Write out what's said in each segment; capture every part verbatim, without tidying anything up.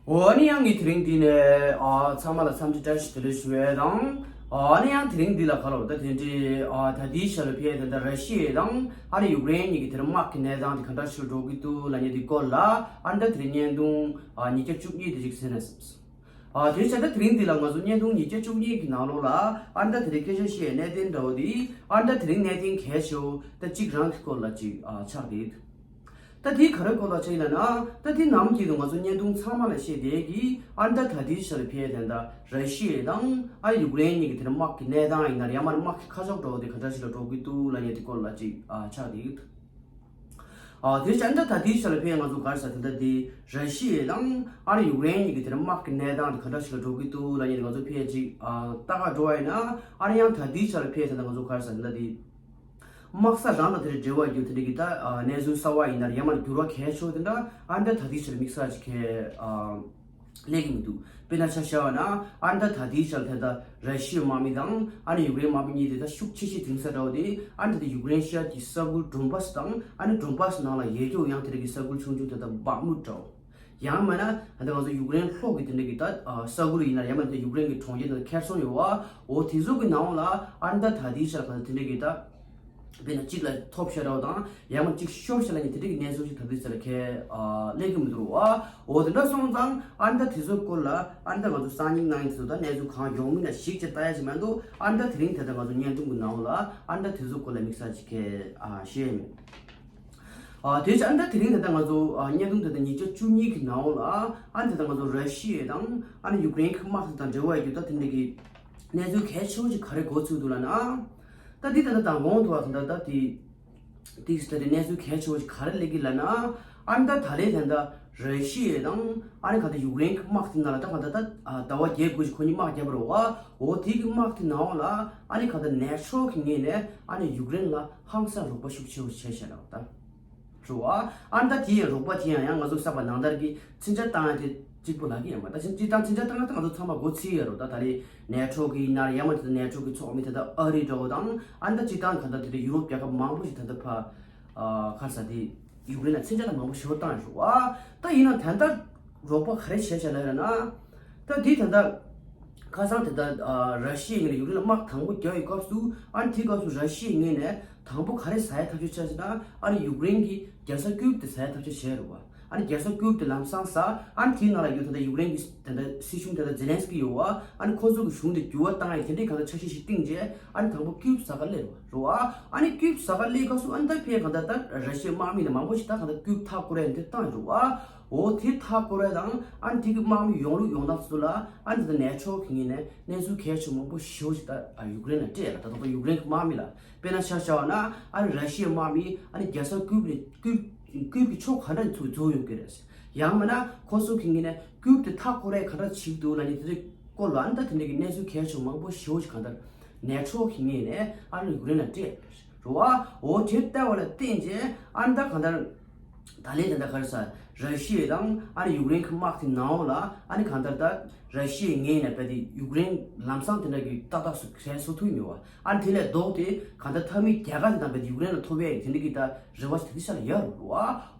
འོ་ནི་ཡང་ངས་དེ་རིང་འདི་ནས་ཨ་ཚང་མ་ལ་འཚམས་འདྲི་བཀྲ་ཤིས་བདེ་ལེགས་ཞུ་ཡས་དང་། ཨ་ནི་ཡང་དེ་རིང་འདི་ལ་ག་ལ་བ་ད་དེ་འདྲའི་ཨ་ད་ལྟའི་ཆ་ལ་ཕེ་དེ་འདྲ་ར་ཤི་ཡ་དང་ཨ་ནི་ཡུཀ་རེན་གཉིས་ཀྱི་དེ་འདྲ་དམག་གི་གནས་སྟངས་དེ་ག་འདྲ་ཞིག་འགྲོ་གི་འདུག་ལབ་མཁན་དེ་སྐོར་ལ་ཨ་ནི་ད་དེ་རིང་བརྙན་ཐུང་ཨ་ཉིས་བརྒྱ་བཅུ་གཉིས་དེ་ཅིག་གཟིགས་ན་བསམས། ཨ་དེ་བྱས་ད་དེ་རིང་འདི་ལ་ང་ཚོ་བརྙན་ཐུང་ཉིས་བརྒྱ་བཅུ་གཉིས་ཀྱི་ནང་ལོགས་ལ་ཨ་ནི་ད་དེ་རིང་སྐད་ཆ་བཤད་གནད་དོན་འདྲ་བོ་དེ་ཨ་ནི་ད་དེ་རིང་གནད་དོན་གལ་ཆེ་བོ་ད་གཅིག་རང་གི་སྐོར་ལ་ཅིག་ཨ་ཆགས་བསྡད་ཡོད། ད་དེ་ག་རེ་སྐོར་ལ་ཆགས་ཡིན་ལབ་ན། ད་དེ་ནམ་རྒྱུན་དུ་ང་ཚོ་བརྙན་ཐུང་ཚང་མ་ལ་བཤད་བསྡད་ཀྱི་ཨ་ནི་ད་ད་ལྟའི་ཆར་ཕེ་དེ་འདྲ་ར་ཤི་ཡ་དང་ཨ་ཡུཀ་རེན་གཉིས་ཀྱི་དེ་འདྲ་དམག་གི་གནས་སྟངས་ཡིན་ན་ཡང་མ་དམག་གི་ཁ་ཕྱོགས་འདྲ་བོ་དེ་ག་འདྲ་ཞིག་ལ་འགྲོ་གི་འདུག་ལབ་མཁན་དེ་སྐོར་ལ་ཅིག་ཨ་ཆགས་བསྡད་ཡོད། ཨ་དེ་བྱས་ད་ད་ལྟའི་ཆར་ལ་ཕེ་ང་ཚོ་ག་རེ་ཟ་དེ་འདྲ་དེ་ར་ཤི་ཡ་དང་ཨ་ནི་ཡུཀ་རེན་གཉིས་ཀྱི་དེ་འདྲ་དམག་གི་གནས་སྟངས་དེ་ག་འདྲ་ཞིག་ལ་འགྲོ་གི་འདུག་ལབ་མཁན་དེ་ང་ཚོ་ཕེ་ཅིག་ཨ་ལྟ་ག་འགྲོ་བ་ཡིན་ན་ཨ་ནི་ཡང་ད་ལྟའི་ཆར་ལ་ཕེ་དེ་འདྲ་ང་ཚོ་ག་རེ་ཟ་དེ་འདྲ་དེ། དམག་ས་རང་དང་དེ་འདྲའི་འབྲེལ་བ་ཡོད་དེ་འདྲ་གི་ད་ཨ་གནས་ཚུལ་གསར་བ་ཡིན་ན་ཡང་མ་འགྱུར་བ་གལ་ཆེ་བ་དེ་འདྲ་ཨ་འདྲ་ད་ལྟའི་ཆར་དམིགས་བསལ་ཅིག་གལ་ཨ་སླེབས་ཀྱི་མི་འདུག་དཔེར་ན་ཆ་བཞག་པ་ན་ཨ་འདྲ་ད་ལྟའི་ཆར་དེ་ད་ར་ཤི་ཡའི་དམག་མི་དང་ཨ་ནི་ཡུཀ་རེན་དམག་མི་གཉིས་དེ་ད་ཤུགས་ཆེ་ཤོས་འགྲིམ་ས་འདྲ་བོ་དེ་ཨ་འདྲ་དེ་ཡུཀ་རེན་ཤར་གྱི་ས་ཁུལ་ཌོན་པཱ་སི་དང་ཨ་ནི་ཌོན་པཱ་སི་ནང་ལ་ཡས་ཀྱོག་ཡང་དེ་འདྲ་གི་ས་ཁུལ་ཆུང་ཆུང་དེ་ད་བག་མུད་འདྲ་བོ། ཡང་མིན་ན་ད་ལྟ་ང་ཚོ་ཡུཀ་རེན་ལྷོ་གི་དེ་འདྲ་གི་ད་ཨ་ས་ཁུལ་ཡིན་ན་ཡང་མིན་ན་ད་ཡུཀ་རེན་གི་གྲོང་ཁྱེར་དང་ཁེར་སོང་ཡོད་བ། འོ་དེ་ཚོ་གི་ནང་ལ་ཨ་ནི་ད་ད་ལྟའི་ཆར་ག་ཚོད་དེ་འདྲ་གི་ད་དཔེར་ན་གཅིག་ལ་ཐོབ་ཤ་ར་བ་དང་ཡང་མིན་གཅིག་ཤོར་ཤ་ལ་ནི་དེ་འདྲ་གི་གནས་ཚུལ་ཞིག་ད་ལྟའི་ཆར་ཁས་ཨ་སླེབས་ཀྱི་མི་འདུག་བ། འོ་དེ་འདྲ་སོང་ཙང་ཨ་ནི་ད་དེ་ཚོ་སྐོར་ལ་ཨ་ནི་ད་ང་ཚོ་སང་ཉིན་གནངས་ཉིན་དེ་ཚོ་ད་གནས་ཚུལ་གང་ཡོང་མིན་ན་ཞིག་ཅིག་ལྟ་ཡ་ཞིག་མ་གཏོགས་ཨ་ནི་ད་དེ་རིང་དེ་ད་ང་ཚོ་བརྙན་ཐུང་གི་ནང་ལ་ཨ་ནི་ད་དེ་ཚོ་སྐོར་ལ་དམིགས་བསལ་ཅིག་ཁས་ཨ་བཤད་ཡ་མེད། ཨ་དེ་བྱས་ཨ་ནི་ད་དེ་རིང་ད་ལྟ་ང་ཚོ་ཨ་བརྙན་ཐུང་ད་ལྟ་ཉིས་བརྒྱ་བཅུ་གཉིས་ཀྱི་ནང་ལ་ཨ་ནི་ད་ལྟ་ང་ཚོ་ར་ཤི་ཡ་དང་ཨ་ནི་ཡུཀ་རེན་གྱི་དམག་དེ་དང་འབྲེལ་བ་ཡོད་རྒྱུ་ད་དེ་འདྲ་གི་གནས་ཚུལ་གལ་ཆེ་བོ་ཞིག་ག་རེ་འགོ་ཚུགས་འདུག་ལབ་ན། ད་འདི་ད་ལྟ་མདང་དགོང་དུ་བ་ད་ལྟ་ད་དེ་དེ་ད་དེ་གནས་ཚུལ་གལ་ཆེ་བོ་ཞིག་ག་རེ་སླེབས་ཀྱི་ལབ་ན། ཨ་ནི་ད་ད་ལན་ད་ལྟ་ར་ཤི་ཡ་དང་ཨ་ནི་ག་ད་ཡུཀ་རེན་གྱི་དམག་དེ་ནང་ལ་ད་ག་ད་ད་ཟླ་བ་བརྒྱད་དགུ་ཞིག་ཁོ་གཉིས་དམག་བརྒྱབ་པ་རེད་བ། འོ་དེ་གི་དམག་དེ་ནང་ལ་ཨ་ནི་ག་ད་ནེ་ཊོ་གི་ངོས་ནས་ཨ་ནི་ཡུཀ་རེན་ལ་ཧང་སང་རོགས་པ་ཤུགས་ཆེ་བོ་བྱས་ཤག་ལབ་ད། རེད་བ། ཨ་ནི་ད་དེ་ཡང་རོགས་པ་དེ་ཡང་ཡང་ང་ཚོ་གསར་པ་ནང་ལྟར་གྱི་མཚོན་ཆ་བཏང་ཡ་དེ་གཅིག་པོ་ལབ་ཀྱི་ཡོད་མ་རེད། ད་ཕྱིན་སྤྱིར་བཏང་མཚོན་ཆ་བཏང་ཡ་ད་ང་ཚོ་ཚང་མ་མགོ་ཚོས་ཡ་རེད། ད་ད་རེས་ནེ་ཊོ་གི་ཡིན་ན་ཡང་མ་དེ་ནེ་ཊོ་གི་ཚོགས་མི་ད་ལྟ་ཨ་རི་འདྲ་བོ་དང་ཨ་ནི་ད་སྤྱིར་བཏང་ག་ད་དེ་འདྲ་ཡུ་རོབ་རྒྱལ་ཁབ་མང་པོ་ཞིག་ད་ལྟ་ཕ་ཨ་ག་རེ་ཟ་དེ་ཡུཀ་རེན་ལ་མཚོན་ཆ་ད་མང་པོ་ཞེ་པོ་བཏང་ཡོད་རེད་བ། ད་ཡིན་ན་ད་ལྟ་རོགས་པ་ག་རེ་བྱས་བྱས་ལབ་ཡོད་ན། ད་འདི་ད་ལྟ་ཁ་སང་དེ་ལྟར་ཨ་ར་ཤི་ཡའི་ངོས་ནས་ཡུཀ་རེན་ལ་དམག་དང་པོ་རྒྱག་ཡོད་སྐབས་སུ་ཨ་ནི་དེའི་སྐབས་སུ་ར་ཤི་ཡའི་ངོས་ནས་དང་པོ་ག་རེ་ཟ་ཡ་ཐག་གཅོད་བྱས་ཟེར་ན་ཨ་ནི་ཡུཀ་རེན་གྱི་རྒྱལ་ས་ཀིབ་དེ་ཟ་ཡ་ཐག་གཅོད་བྱས་རེད་བ། ཨ་ནི་རྒྱལ་ས་ཀིབ་དེ་ལམ་སང་ཟ། ཨ་ནི་དེའི་ནང་ལ་ཡོད་ད་ལྟ་ཡུཀ་རེན་གྱི་ད་ལྟ་སྲིད་གཞུང་ད་ལྟ་ཛེ་ལན་སི་ཀི་ཡོད་བ། ཨ་ནི་ཁོ་ཚོ་གི་གཞུང་དེ་འགྱུར་བ་བཏང་ཡ་དེ་འདྲའི་གང་ལྟར་འཆར་གཞི་ཞིག་བཏིང་རྗེས་ཨ་ནི་དང་པོ་ཀིབ་ཟ་ག་སླེབས་རེད་བ། ཨ་ནི་ཀིབ་ཟ་ག་སླེབས་སྐབས་སུ་ཨ་ནི་ད་ཕར་གང་ལྟར་ད་ར་ཤི་ཡའི་དམག་མི་ལ་མང་པོ་ཞིག་ད་གང་ལྟར་ཀིབ་མཐའ་སྐོར་ཡ་དེ་བཏང་ཡོད་རེད་བ། འོ་དེ་མཐའ་སྐོར་ཡ་དང་ཨ་ནི་དེ་གི་དམག་མི་ཡོང་ལུགས་ཡོང་སྟངས་ཚོ་ལ་ཨ་ནི་ད་ནེ་ཊོ་གི་ངོས་ནས་གནས་ཚུལ་གལ་ཆེ་མང་པོ་ཞེ་པོ་ཞིག་ད་ཡུཀ་རེན་ལ་སྤྲད་ལ། ད་ད་ལྟ་ཡུཀ་རེན་གི་དམག་མི་ལ་དཔེར་ན་ཆ་བཞག་པ་ན་ཨ་ནི་ར་ཤི་ཡའི་དམག་མི་ཨ་ནི་རྒྱལ་ས་ཀིབ་ནས་ཀིབ་ཀིབ་གི་ཕྱོགས་ག་འདྲ་ཚུར་འཛུལ་ཡོང་གི་རེད། ཡང་མིན་ན་ཁོ་ཚོ་གི་ངོས་ནས་ཀིབ་དེ་མཐའ་སྐོར་ཡ་ག་འདྲ་བྱེད་ཀྱི་འདུག་ལབ་ནས་དེ་འདྲའི་སྐོར་ལ་ཨ་ནི་ད་དེ་འདྲ་གི་གནས་ཚུལ་གལ་ཆེ་མང་པོ་ཞེ་པོ་ཞིག་གང་ལྟར་ནེ་ཊོ་གི་ངོས་ནས་ཨ་ནི་ཡུཀ་རེན་ལ་སྤྲད་རེད་བ། འོ་དེ་ལྟ་བ་ལ་བརྟེན་རྗེས་ཨ་ནི་ད་གང་ལྟར་ད་ལན་ད་ལྟ་ག་རེ་ཟ་ར་ཤི་ཡ་དང་ཨ་ནི་ཡུཀ་རེན་གི་དམག་དེ་ནང་ལ་ཨ་ནི་གང་ལྟར་ད་ར་ཤི་ཡའི་ངོས་ནས་རྦད་དེ་ཡུཀ་རེན་ལམ་སང་དེ་འདྲ་གི་ཏག་ཏག་སུ་གས་བཟོ་ཐུབ་མེད་བ། ཨ་ནི་དེ་ལས་ལྡོག་སྟེ་གང་ལྟར་མཐའ་མའི་རྒྱལ་ཁ་དེ་དང་རྦད་དེ་ཡུཀ་རེན་ལ་ཐོབ་ཡས་དེ་འདྲ་གི་ད་རེ་བ་ཞིག་ད་ལྟའི་ཆ་ལ་ཡོད་རེད་བ།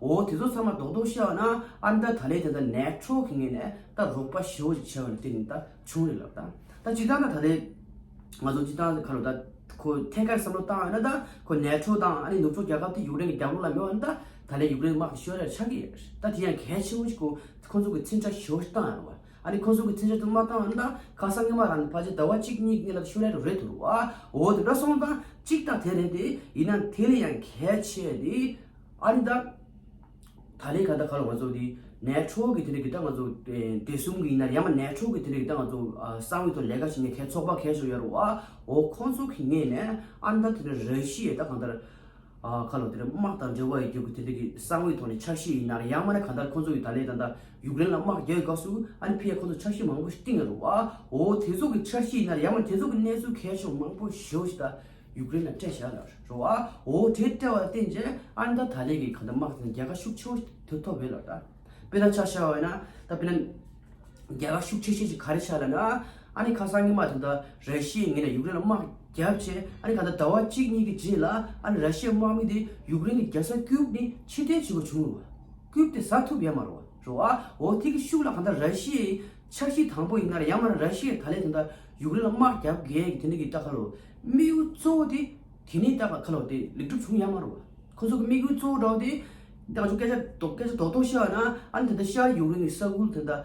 འོ་དེ་ཚོ་ཚང་མ་རྡོག་རྡོག་བཤད་པ་ན་ཨ་ནི་ད་ད་ལན་དེ་ད་ནེ་ཊོ་གི་ངོས་ནས་ད་རོགས་པ་ཞེ་པོ་ཞིག་བྱས་པ་ལ་བརྟེན་ནས་ད་བྱུང་རེད་ལབ་ད། ད་སྤྱིར་བཏང་ད་ད་ལན་ང་ཚོ་སྤྱིར་བཏང་ཁ་ལོ་ད་ཁོ་ཐད་ཀར་བསམ་བློ་བཏང་ཡོད་ན་ད་ཁོ་ནེ་ཊོ་དང་ཨ་ནི་ནུབ་ཕྱོགས་རྒྱལ་ཁབ་དེ་ཡུཀ་རེན་གྱི་རྒྱབ་ལོགས་ལ་མེད་པ་ན་ད་ད་ལན་ཡུཀ་རེན་དམག་གི་ཤོར་ཡ་ཆགས་ཀྱི་ཡོད་རེད། ད་དེ་ཡང་གལ་ཆེན་པོ་ཞིག་ཁོ་ཁོ་ཚོ་གི་མཚོན་ཆ་ཞེ་པོ་ཞིག་བཏང་ཡོད་རེད་བ། ཨ་ནི་ཁོ་ཚོ་གི་མཚོན་ཆ་དེ་མ་བཏང་བ་ན་ད་ཁ་སང་སྔོན་མ་རང་ནས་ཕལ་ཆེར་ཟླ་བ་གཅིག་གཉིས་ཀྱི་སྔོན་ལ་ཤོར་ཡ་རེད་འདུག་བ། འོ་དེ་འདྲ་སོང་ཙང་གཅིག་ད་དེ་རེད་དེ། ཡིན་ན་དེ་ལས་ཡང་གལ་ཆེ་དེ་ཨ་ནི་ད་ད་ལན་ག་ད་ག་ལ་ང་ཚོ་དེ་ནེ་ཊོ་གི་དེ་རིགས་ཀྱི་ད་ང་ཚོ་དེ་གསུམ་གི་ཡིན་ན་ཡང་མ་ནེ་ཊོ་གི་དེ་རིགས་ཀྱི་ད་ང་ཚོ་ཨ་གསང་བའི་ཐོག་ལས་ཀ་བྱེད་མཁན་གལ་ཚོགས་པ་གལ་ཆེ་ཡོད་རེད་བ། འོ་ཁོང་ཚོ་གི་ངོས་ནས་ཨ་ནི་ད་དེ་འདྲ་ར་ཤི་ཡའི་ད་གང་ལྟར། ཨ་ཁ་ལོ་དེ་རིང་དམག་དང་འབྲེལ་བ་ཡོད་རྒྱུ་གི་དེ་འདྲ་གི་གསང་བའི་ཐོག་ནས་འཆར་གཞི་ཡིན་ན་རེད། ཡང་མིན་ན་གང་ལྟར་ཁོང་ཚོ་གི་ད་ལན་ད་ལྟ་ཡུཀ་རེན་ལ་དམག་རྒྱག་ཡོད་སྐབས་སུ་ཨ་ནི་ཕར་ཁོང་ཚོ་འཆར་གཞི་མང་པོ་ཞིག་བཏིང་ཡོད་རེད་བ། འོ་དེ་ཚོ་གི་འཆར་གཞི་ཡིན་ན་རེད། ཡང་མིན་ན་དེ་ཚོ་གི་གནས་ཚུལ་གལ་ཆེ་བ་མང་པོ་ཞེ་པོ་ཞིག་ད་ཡུཀ་རེན་ལ་སྤྲད་བཞག་ལ་རེད་བ། འོ་དེ་སྤྲད་པ་ལ་བརྟེན་བྱས་ཨ་ནི་ད་ད་ལན་གི་གང་ལྟར་དམག་དེ་རྒྱལ་ཁ་ཤུགས་ཆེ་བོ་ཞིག་ཐོབ་ཡོད་ལ་ད། དཔེར་ན་ཆ་བཞག་པ་ཡིན་ན་ད་དཔེར་ན། རྒྱལ་ཁ་ཤུགས་ཆེ་ཤོས་ཤིག་ག་རེ་ཆགས་ལབ་ན། ཨ་ནི་ཁ་སང་ཉི་མ་དེ་འདྲ་ར་ཤི་ཡའི་ངོས་ནས་ཡུཀ་རེན་ལ་དམག་བརྒྱབ་བྱས་ཨ་ནི་ག་ད་ཟླ་བ་གཅིག་གཉིས་ཀྱི་རྗེས་ལ་ཨ་ནི་ར་ཤི་ཡའི་དམག་མི་དེ་ཡུཀ་རེན་གྱི་རྒྱལ་ས་ཀིབ་ནས་ཕྱིར་འཐེན་བྱེད་དགོས་བྱུང་རེད་བ། ཀིབ་དེ་ཟ་ཐུབ་ཡ་མ་རེད་ རེད་བ། འོ་དེ་གི་ཤུགས་ལ་གང་ལྟར་ར་ཤི་ཡའི་འཆར་གཞི་དང་པོ་ཡིན་ན་ར་ཡང་མིན་ན་ར་ཤི་ཡས་ད་ལན་དེ་འདྲ་ཡུཀ་རེན་ལ་དམག་རྒྱག་གི་དེ་འདྲ་གི་ད་ཁ་ལོ་དམིགས་ཡུལ་གཙོ་བོ་དེ་དེ་ནས་ད་ཁ་ལོ་དེ་ལེགས་གྲུབ་བྱུང་ཡ་མ་རེད་བ། ཁོ་ཚོ་གི་དམིགས་ཡུལ་གཙོ་བོ་འདྲ་བོ་དེ་ད་ང་ཚོ་སྐད་ཆ་རྡོག་སྐད་ཆ་རྡོག་རྡོག་བཤད་པ་ན་ཨ་ནི་དེ་འདྲ་ཤར་ཡུཀ་རེན་གི་ས་ཁུལ་དེ་འདྲ་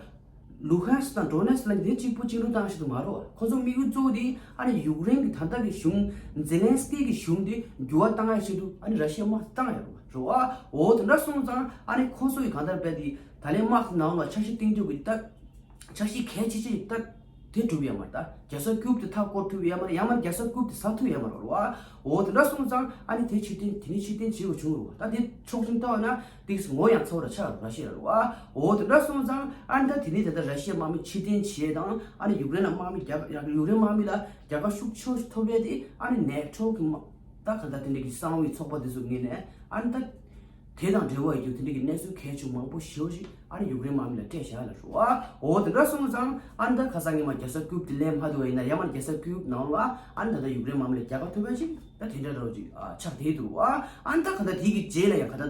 ལུ་ཧན་སི་དང་ཌོ་ནེ་སི་ལ་དེ་གཅིག་པུ་བཅིངས་འགྲོལ་བཏང་ཞིག་ཏུ་མ་རེད་བ། ཁོ་ཚོ་དམིགས་ཡུལ་གཙོ་བོ་དེ་ཨ་ནི་ཡུཀ་རེན་གྱི་ད་ལྟ་གི་གཞུང་ཛེ་ལན་སི་ཀི་གི་གཞུང་དེ་འགྱུར་བ་བཏང་ཡ་ཆེད་དུ་ཨ་ནི་ར་ཤི་ཡ་དམག་བཏང་ཡ་རེད་བ། རེད་བ། འོ་དེ་འདྲ་སོང་ཙང་ཨ་ནི་ཁོ་ཚོ་ཡི་གང་ལྟར་རྦད་དེ་ད་ལན་དམག་དེ་ནང་ལ་འཆར་གཞི་གཏིང་ཟབ་ཀྱི་ད་འཆར་གཞི་གལ་ཆེ་ཆེ་ད་དེ་གྲུབ་ཡ་མ་རེད། ད་རྒྱལ་ས་ཀིབ་དེ་མཐའ་བསྐོར་ཐུབ་ཡ་མ་རེད། ཡང་མ་རྒྱལ་ས་ཀིབ་དེ་ཟ་ཐུབ་ཡ་མ་རེད་བ། འོ་དེ་འདྲ་སོང་ཙང་ཨ་ནི་དེ་ཕྱིར་འཐེན་དེ་ནི་ཕྱིར་འཐེན་བྱེད་དགོས་བྱུང་རེད་བ། ད་དེ་ཕྱོགས་ཤིག་ལྟ་བ་ན་ཏིག་སི་ངོ་ཡང་ཚ་བོ་ར་ཆགས་ར་ཤི་ཡ་རེད་བ། འོ་དེ་འདྲ་སོང་ཙང་ཨ་ནི་ད་དེ་ནི་ད་ལྟ་ར་ཤི་ཡ་དམག་མི་ཕྱིར་འཐེན་བྱེད་དང་ཨ་ནི་ཡུཀ་རེན་ལ་དམག་མི་རྒྱག་ཡུཀ་རེན་དམག་མི་ལ་རྒྱལ་ཁ་ཤུགས་ཆེ་ཤོས་ཐོབ་ཡས་དེ་ཨ་ནི་ནེ་ཊོ་གི་དམག་ད་ག་ད་དེ་འདྲ་གི་གསང་བའི་ཚོགས་པ་དེ་ཚོ་ངོས་ནས་ཨ་ནི་ད། དེ་དང་འབྲེལ་བ་ཡོད་རྒྱུ་དེ་འདྲ་གི་གནས་ཚུལ་གལ་ཆེ་མང་པོ་ཞེ་ཅིག་ཨ་ནི་ཡུཀ་རེན་དམག་མི་ལ་སྤྲད་བཞག་ལ་རུ་བ། འོ་དེ་འདྲ་སོང་ཙང་ཨ་ནི་ད་ཁ་སང་ཉི་མ་རྒྱལ་ས་ཀིབ་དེ་ལེན་མ་ཐུབ་པ་ཡིན་ན་ཡང་མ་རྒྱལ་ས་ཀིབ་ནང་ལ་ཨ་ནི་ད་ལྟ་ཡུཀ་རེན་དམག་མི་ལ་རྒྱལ་ཁ་ཐོབ་པ་ཅིག་ད་དེ་འདྲ་རོ་ཅིག་ཆགས་བསྡད་འདུག་བ། ཨ་ནི་ད་ག་ད་དེ་གི་རྗེས་ལ་ཡང་ག་ད་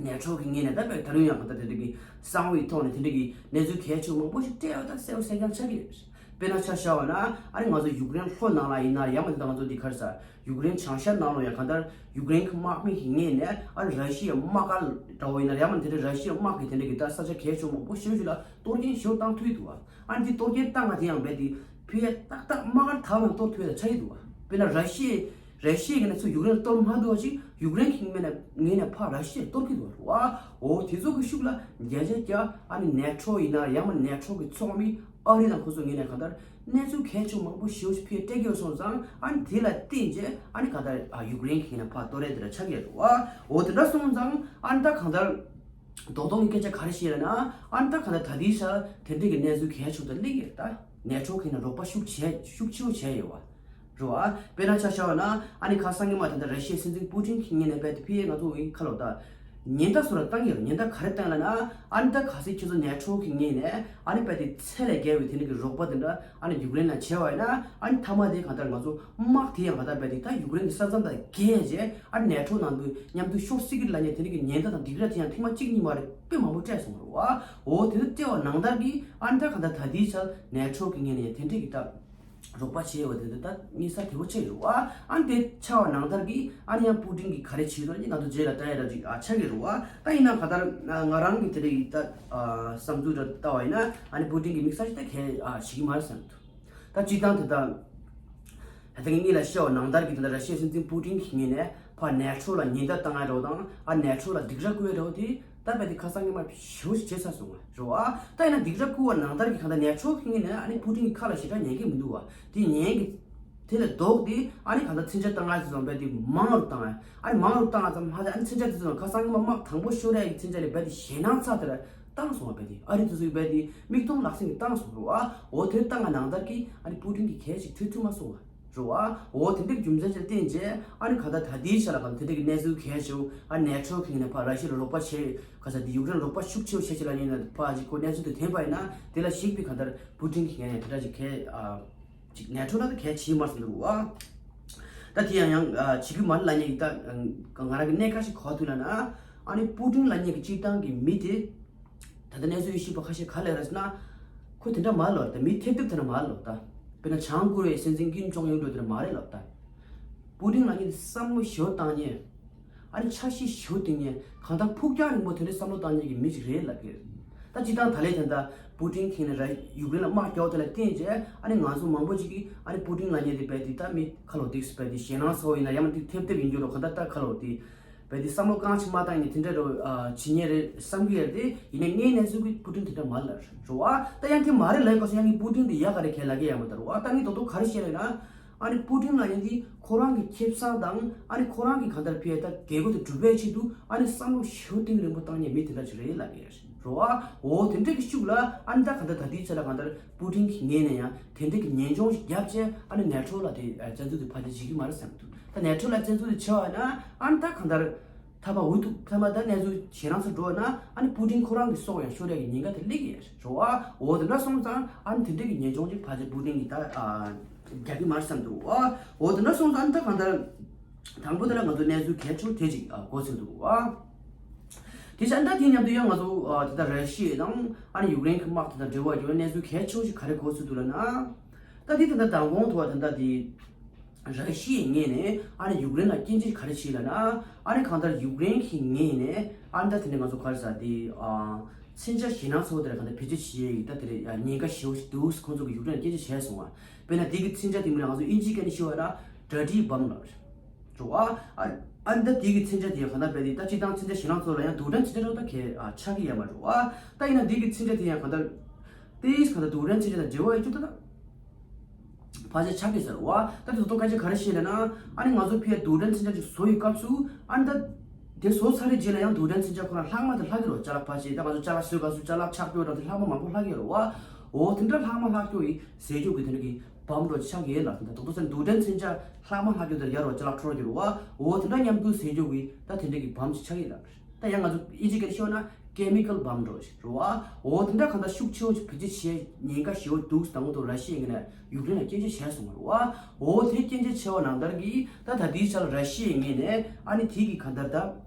ནེ་ཊོ་གི་ངོས་ནས་ད་དཔེ་ད་རུང་ཡང་ག་ད་དེ་འདྲ་གི་གསང་བའི་ཐོག་ནས་དེ་འདྲ་གི་གནས་ཚུལ་གལ་ཆེ་མང་པོ་ཞིག་སྤྲད་པ་ད་གསལ་པོ་གསལ་རྐྱང་ཆགས་ཀྱི་ཡོད། དཔེར་ན་ཆ་བཞག་པ་ན་ཨ་ནི་ང་ཚོ་ཡུཀ་རེན་ལྷོ་ནང་ལ་ཡིན་ན་ཡང་མ་ད་ང་ཚོ་འདི་ག་རེ་ཟ། ཡུཀ་རེན་བྱང་ཤར་ནང་ལ་ཡང་གང་ལྟར་ཡུཀ་རེན་གྱི་དམག་མི་གི་ངོས་ནས་ཨ་ར་ཤི་ཡའི་དམག་སྒར་འདྲ་བོ་ཡིན་ན་ཡང་མ་དེ་འདྲ་ར་ཤི་ཡའི་དམག་གི་དེ་འདྲ་གི་ད་ས་ཆ་གལ་ཆེ་མང་པོ་ཞེ་ཅིག་ལ་གཏོར་སྐྱོན་ཞེ་པོ་བཏང་ཐུབ་ཀྱི་འདུག་བ། ཨ་ནི་དེ་གཏོར་སྐྱོན་བཏང་ང་དེ་ཡང་རྦད་དེ་ཕི་ཡ་ཏག་ཏག་དམག་སྒར་དག་ལ་གཏོར་ཐུབ་ཡ་ཆགས་ཀྱི་འདུག་བ། དཔེར་ན་ར་ཤི་ཡའི་ར་ཤི་ཡའི་གི་ནས་ཚུར་ཡུཀ་རེན་གཏོར་མ་ཐུབ་པ་ཅིག་ཡུཀ་རེན་གྱི་ངོས་ནས་ངོས་ནས་ཕར་ར་ཤི་ཡར་གཏོར་གྱི་འདུག་བ། འོ་དེ་ཚོ་གི་ཤུགས་ལ་བརྒྱ་ཆ་བརྒྱ་ཨ་ནི་ནེ་ཊོ་ཡིན་ན་ཡང་མ་ནེ་ཊོ་གི་ཚོགས་མི་ཨ་རི་དང་ཁོ་ཚོ་ངོས་ནས་གང་ལྟར་གནས་ཚུལ་གལ་ཆེ་མང་པོ་ཞེ་པོ་ཞིག་ཕུལ་སྤྲད་ཀྱི་ཡོད་སོང་ཙང་ཨ་ནི་དེ་ལ་བརྟེན་རྗེས་ཨ་ནི་གང་ལྟར་ཨ་ཡུཀ་རེན་གྱི་ངོས་ནས་ཕར་གཏོར་རེས་དེ་འདྲ་ཆགས་ཀྱི་ཡོད་རེད་བ། འོ་དེ་འདྲ་སོང་ཙང་ཨ་ནི་ད་གང་ལྟར་རྡོག་རྡོག་གི་སྐད་ཆ་ག་རེ་བཤད་ལབ་ན་ཨ་ནི་ད་གང་ལྟར་ད་ལྟའི་ཆར་དེ་འདྲའི་གི་གནས་ཚུལ་གལ་ཆེ་དུ་སླེབས་ཀྱི་རེད། ད་ནེ་ཊོ་གི་ངོས་ནས་རོགས་པ་ཤུགས་ཆེ་ཤུགས་ཆེ་བོ་བྱས་ཡོད་བ། རེད་བ། དཔེར་ན་ཆ་བཞག་པ་ན་ཨ་ནི་ཁ་སང་ཉི་མ་ད་ལྟ་ར་ཤི་ཡའི་སྲིད་འཛིན་པུ་ཏིན་གྱི་ངོས་ནས་རྦད་དེ་ཕི་ཡ་ང་ཚོ་ཁ་ལོ་ད་ཉེན་བརྡ་སུ་ར་བཏང་གི་ཡོད། ཉེན་བརྡ་ག་རེ་བཏང་ལབ་ན་ཨ་ནི་ད་གལ་སྲིད་ཁྱེད་ཚོ་ནེ་ཊོ་གི་ངོས་ནས་ཨ་ནི་རྦད་དེ་ཚད་ལས་བརྒལ་བའི་དེ་འདྲ་གི་རོགས་པ་དེ་འདྲ་ཨ་ནི་ཡུཀ་རེན་ལ་བྱས་པ་ཡིན་ན་ཨ་ནི་མཐའ་མ་དེ་གང་ལྟར་ང་ཚོ་དམག་དེ་ཡང་གང་ལྟར་རྦད་དེ་ད་ཡུཀ་རེན་གྱི་ས་མཚམས་དང་བརྒལ་རྗེས་ཨ་ནི་ནེ་ཊོ་ནང་དུ་མཉམ་དུ་ཤོར་སྲིད་ཀྱི་ལབ་མཁན་དེ་འདྲ་གི་ཉེན་བརྡ་དང་སྡིགས་ར་དེ་ཡང་ཐེངས་མ་གཅིག་གཉིས་མ་རེད་དཔེ་མང་པོ་སྤྲད་སོང་བ་རེད་བ། འོ་དེ་འདྲ་སྤྲད་པ་ནང་ལྟར་གྱི་ཨ་ནི་ད་གང་ལྟར་ད་ལྟའི་ཆར་ནེ་ཊོ་གི་ངོས་ནས་ཡང་དེ་འདྲ་གི་ད། རོགས་པ་བྱས་ཡོད་པ་དེ་འདྲ་ད་དངོས་གནས་དེ་བོ་ཆེ་ཡོད་བ། ཨ་ནི་དེ་ཆགས་པ་ནང་ལྟར་གྱི་ཨ་ནི་ཡང་པུ་ཏིན་གྱིས་ག་རེ་བྱེད་རོགས་ནི་ང་ཚོ་རྗེས་ལ་ལྟ་ཡ་འདྲ་ཅིག་ཨ་ཆགས་ཀྱི་རེད་བ། ད་ཡིན་ན་ག་ལྟར་ང་རང་གི་དེ་རིང་ད་ཨ་བསམ་ཚུལ་འདྲ་ལྟ་བ་ཡིན་ན་ཨ་ནི་པུ་ཏིན་གྱིས་དམིགས་བསལ་ཞིག་ད་གལ་ཨ་བྱེད་ཀྱི་མ་རེད་བསམ་འདུག་ད་སྤྱིར་བཏང་དེ་ད་ད་ལྟ་ངས་གཉིས་ལ་བཤད་པ་ནང་ལྟར་གྱི་དེ་འདྲ་ར་ཤི་ཡའི་སྲིད་འཛིན་པུ་ཏིན་གྱི་ངོས་ནས་ཕར་ནེ་ཊོ་ལ་ཉེན་བརྡ་བཏང་ཡ་འདྲ་བོ་དང་ཨ་ནེ་ཊོ་ལ་སྡིགས་ར་བསྐུལ་ཡ་འདྲ་བོ་དེ། ད་རྦད་དེ་ཁ་སང་ཉི་མ་ཞེ་པོ་ཞིག་བྱས་ཚར་སོང་བ་རེད་བ། ད་ཡིན་ན་སྡིགས་ར་བསྐུལ་བ་ནང་ལྟར་གྱི་གང་ལྟར་ནེ་ཊོ་གི་ངོས་ནས་ཨ་ནི་པུ་ཏིན་གྱི་ཁ་ལ་ཞེ་དྲག་ཉན་གྱི་མི་འདུག་བ། དེ་ཉན་གྱི་དེ་ལས་ལྡོག་སྟེ་ཨ་ནི་གང་ལྟར་མཚོན་ཆ་བཏང་ཡ་ཚོ་རྦད་དེ་མང་རུ་བཏང་ཡ། ཨ་ནི་མང་རུ་བཏང་ཡ་ཙམ་མ་ཟད་ཨ་ནི་མཚོན་ཆ་དེ་ཚོ་ཁ་སང་ཉི་མ་དམག་དང་པོ་ཤོར་ཡ་གི་མཚོན་ཆ་ལས་རྦད་དེ་ཞེད་སྣང་ཚ་དེ་ར་བཏང་སོང་བ། རྦད་དེ་ཨ་རི་དེ་ཚོས་རྦད་དེ་མིག་མཐོང་ལག་ཟིན་གྱི་བཏང་སོང་རེད་བ། འོ་དེ་བཏང་བ་ནང་ལྟར་གྱི་ཨ་ནི་པུ་ཏིན་གྱི་གལ་ཞིག་ཐོས་ཐུབ་མ་སོང་བ། རེད་བ། འོ་དེ་འདྲའི་རྒྱུ་མཚན་ཅིག་ལ་བརྟེན་བྱས་ཨ་ནི་ག་ད་ད་ལྟའི་ཆ་ལ་གང་དེ་འདྲའི་གི་གནས་ཚུལ་གལ་ཆེ་བོ་ཨ་ནེ་ཊོ་གི་ངོས་ནས་ཕར་ར་ཤི་ཡ་ལ་རོགས་པ་བྱེད་ག་ས་དེ་ཡུཀ་རེན་རོགས་པ་ཤུགས་ཆེ་བོ་བྱེད་ཅིག་ལབ་མཁན་ལ་ཕར་ཅིག་ཁོ་གནས་ཚུལ་དེ་ཐོན་པ་ཡིན་ན་དེ་ལ་གཞིགས་པའི་གང་ལྟར་པུ་ཏིན་གྱི་ངོས་ནས་དེ་འདྲ་ཅིག་གལ་ཨ་ཅིག་ནེ་ཊོ་ལ་ད་གལ་ཆེ་མ་སོང་འདུག་བ། ད་དེ་ཡང་ཡང་ཨ་བྱེད་ཀྱི་མ་རེད་ལབ་མཁན་གྱི་ད་ང་རང་གི་གནད་འགག་ཞིག་ག་པར་ཐུག་ལབ་ན་ཨ་ནི་པུ་ཏིན་ལབ་མཁན་གྱི་སྤྱིར་བཏང་གི་མི་དེ། ད་ལྟ་གནས་ཚུལ་ཤེས་པ་ཁ་ཤས་ག་ལབ་རེད་ཟེར་ན། ཁོ་དེ་འདྲ་མ་རེད་ལབ་རེད། ད་མི་ཐེབས་ཐེབས་དེ་འདྲ་མ་རེད་ལབ་རེད། ད་དཔེར་ན་བྱང་ཀོ་རི་ཡའི་སྲིད་འཛིན་ཀིམ་ཇོང་ཡུན་འདྲ་དེ་འདྲ་མ་རེད་ལབ་རེད། ད་པུ་ཏིན་ལབ་མཁན་དེ་བསམ་བློ་ཞེ་པོ་བཏང་མཁན། ཨ་ནི་འཆར་གཞི་ཞེ་པོ་བཏིང་མཁན་གང་ལྟར་ཕུགས་རྒྱང་རིང་པོ་དེ་འདྲའི་བསམ་བློ་བཏང་མཁན་གྱི་མི་ཞིག་རེད་ལབ་ཀྱི་རེད། ད་སྤྱིར་བཏང་ད་ལན་དེ་འདྲ་པུ་ཏིན་གྱི་ངོས་ནས་ར་ཡུཀ་རེན་ལ་དམག་རྒྱག་པ་དེ་ལ་བརྟེན་བྱས་ཨ་ནི་ང་ཚོ་མང་པོ་ཅིག་གིས་ཨ་ནི་པུ་ཏིན་ལབ་མཁན་དེ་རྦད་དེ་ད་མི་ཁ་ལོ་སྡིགས་སུ་རྦད་དེ་ཞེད་སྣང་ཚ་བོ་ཡིན་ན་ཡང་མ་དེ་ཐེབས་ཐེབས་ཡིན་རྒྱུ་རོ་གང་ལྟར་ད་ཁ་ལོ་དེ། བས་དེ་བསམ་བློ་གང་ཅི་མ་བཏང་ནས་དེ་འདྲ་རུ་ཨ་བྱེད་ཉེན་རེད་བསམ་གི་ཡོད་དེ། ཡིན་ནའི་ངའི་གནས་ཚུལ་གྱི་པུ་ཏིན་དེ་འདྲ་མ་ལབ་རེད་བ། ད་ཡང་དེ་མ་རེད་ལབ་སྐབས་སུ་ཡང་ངས་པུ་ཏིན་དེ་ཡག་ག་རེ་གས་ལབ་གི་ཡང་མ་དར་བ། ད་ངས་རྡོག་རྡོག་ག་རེ་བཤད་རེད་ན། ཨ་ནི་པུ་ཏིན་ལབ་ཡིན་དེ་ཁོ་རང་གི་ཁེ་བཟང་དང་ཨ་ནི་ཁོ་རང་གི་གང་ལྟར་ཕི་ཡ་ད་རྒྱལ་སྒོ་དེ་སྒྲུབ་པའི་ཆེད་དུ་ཨ་ནི་བསམ་བློ་ཞེ་པོ་གཏིང་རིང་པོ་བཏང་མཁན་མི་དེ་འདྲ་ཅིག་རེད་ལབ་གི་ཡོད་རེད་བ། འོ་དེ་འདྲ་གི་ཤུགས་ལ་ཨ་ནི་ད་གང་ལྟར་ད་ལྟའི་ཆ་ལ་གང་ལྟར་པུ་ཏིན་གྱི་ངོས་ནས་ཡང་དེ་འདྲ་གི་ཉེན་སྦྱོང་ཞིག་བརྒྱབ་བྱས་ཨ་ནི་ནེ་ཊོ་ལ་དེ་བཙན་འཛུལ་དེ་ཕལ་ཆེར་བྱེད་ཀྱི་མ་རེད་བསམ་གྱི་འདུག་ད་ནེ་ཊོ་ལ་བཙན་འཛུལ་དེ་བྱས་པ་ན་ཨ་ནི་ད་གང་ལྟར་མཐའ་མ་འུ་ཐུག་མཐའ་མ་ད་གནས་ཚུལ་ཞེ་སྡང་ས་འགྲོ་བ་ན་ཨ་ནི་པུ་ཏིན་ཁོ་རང་གི་སྲོག་ཡང་ཤོར་ཡ་གི་ཉེན་ཁ་དེ་སླེབས་ཀྱི་རེད་བ། འོ་དེ་འདྲ་སོང་ཙང་ཨ་ནི་དེ་འདྲ་གི་ཉེན་སྦྱོང་ཅིག་ཕལ་ཆེར་པུ་ཏིན་གྱིས་ད་རྒྱག་གི་མ་རེད་བསམ་འདུག་བ། འོ་དེ་འདྲ་སོང་ཙང་ཨ་ནི་ད་གང་ལྟར་དང་པོ་དེ་ལ་ང་ཚོ་གནས་ཚུལ་གལ་ཆེ་བོ་དེ་ཅིག་གོ་ཚོད་འདུག་བ། དེ་བཞིན་ད་དེ་མཉམ་དུ་ཡང་ང་ཚོ་ཨ་དེ་ལྟར་ར་ཤི་ཡ་དང་ཨ་ནི་ཡུཀ་རེན་གྱི་དམག་དེ་དང་འབྲེལ་བ་ཡོད་གནས་ཚུལ་གལ་ཆེ་བོ་ཞིག་ག་རེ་གོ་ཚུལ་འདུག་ལབ་ན། ད་དེ་ད་ལྟ་མདང་དགོང་ཐོག་ད་ལྟ་དེ་ར་ཤི་ཡའི་ངོས་ནས་ཨ་ནི་ཡུཀ་རེན་ལ་སྐྱོན་བརྗོད་ག་རེ་བྱས་ལབ་ན། ཨ་ནི་གང་ལྟར་ཡུཀ་རེན་གྱི་ངོས་ནས་ཨ་ནི་ད་དེ་ནས་ང་ཚོ་ག་རེ་ཟེར་དེ་ཨ་མཚོན་ཆ་ཞེད་སྣང་ཚ་བོ་དེ་ལ་གང་ལྟར་བེད་སྤྱོད་བྱེད་ཡས་ཀྱི་ད་དེ་རེད་ཉེན་ཁ་ཞེ་བོ་ཞིག་འདུག་ཁོང་ཚོ་གིས་ཡུཀ་རེན་ལ་སྐྱོན་བརྗོད་བྱས་སོང་བ། དཔེར་ན་དེ་གི་མཚོན་ཆ་དེ་མིང་ལ་ང་ཚོ་དབྱིན་ཇིའི་སྐད་ནས་ཞུ་བ་ན་dirty bomb ལབ་རེད། འགྲོ་བ། ཨ་ཨ་ནི་ད་དེ་གི་མཚོན་ཆ་དེ་ཡང་གང་ལྟར་བས་དེ་ད་སྤྱིར་བཏང་མཚོན་ཆ་ཞེད་སྣང་ཚ་བོ་ལ་ཡང་རྡུལ་ཕྲན་མཚོན་ཆ་རོ་ད་གས་ཨ་ཆགས་ཀྱི་ཡོད་མ་རེད་བ། ད་ཡིན་ན་དེ་གི་མཚོན་ཆ་དེ་ཡང་གང་ལྟར་དེ་གང་ལྟར་རྡུལ་ཕྲན་མཚོན་ཆ་དང་འབྲེལ་བ་ཡོད་རྒྱུ་ད་ད་ཕལ་ཆེར་ཆགས་ཀྱི་ཟེར་བ། ད་དེ་ཚོ་སྐད་ཆ་ག་རེ་བཤད་ལབ་ན། ཨ་ནི་ང་ཚོ་ཕར་རྡུལ་ཕྲན་མཚོན་ཆ་ཅིག་བཟོ་ཡི་སྐབས་སུ་ཨ་ནི་ད་དེ་བཟོ་ཚར་རེད་རྗེས་ལ་ཡང་རྡུལ་ཕྲན་མཚོན་ཆ་ཁོ་རང་ལྷག་མ་དེ་ལྷག་གི་རེད་བ། ཅ་ལག་ཕལ་ཆེར་ད་ང་ཚོ་ཅ་ལག་བཟོ་སྐབས་སུ་ཅ་ལག་ཆག་སྐྱོ་དང་དེ་ལྷག་མ་མང་པོ་ལྷག་གི་རེད་བ། འོ་དེ་འདྲ་ལྷག་མ་ལྷག་སྐྱོ་ཡི་ཟས་སྐྱོ་གི་དེ་འདྲ་གི་བམ་འགྲོ་ཆགས་ཀྱི་ཡོད་ལ། ད་དོ་ཚན་རྡུལ་ཕྲན་མཚོན་ཆ་ལྷག་མ་ལྷག་རྒྱུ་དེར་ཡར་རོ་ཅ་ལག་འཕྲོ་རྒྱུ་རོ་བ། འོ་དེ་འདྲ་མཉམ་དུ་ཟས་སྐྱོ་གི་ད་དེ་འདྲ་གི་བམ་ཞིག་ཆགས་ཀྱི་ལ། ད་ཡང་ང་ཚོ་ཨིན་ཇི་སྐད་ཤོད་ན་chemical bomb འགྲོ་ཞིག་རོ་བ། འོ་དེ་འདྲ་གང་ལྟར་ཤུགས་ཆེ་བོ་ཞིག་བེད་སྤྱོད་བྱེད་ཉེན་ཁ་ཞེ་བོ་འདུག་དང་པོ་དུ་ར་ཤི་ཡའི་ངོས་ནས་ཡུཀ་རེན་ལ་སྐྱོན་བརྗོད་བྱས་སོང་བ་རོ་བ། འོ་དེ་སྐྱོན་བརྗོད་བྱས་པ་ནང་ལྟར་གི་ད་ད་ལྟའི་ཆར་ར་ཤི་ཡའི་ངོས་ནས་ཨ་ནི་དེ་གི་གང་ལྟར་ད་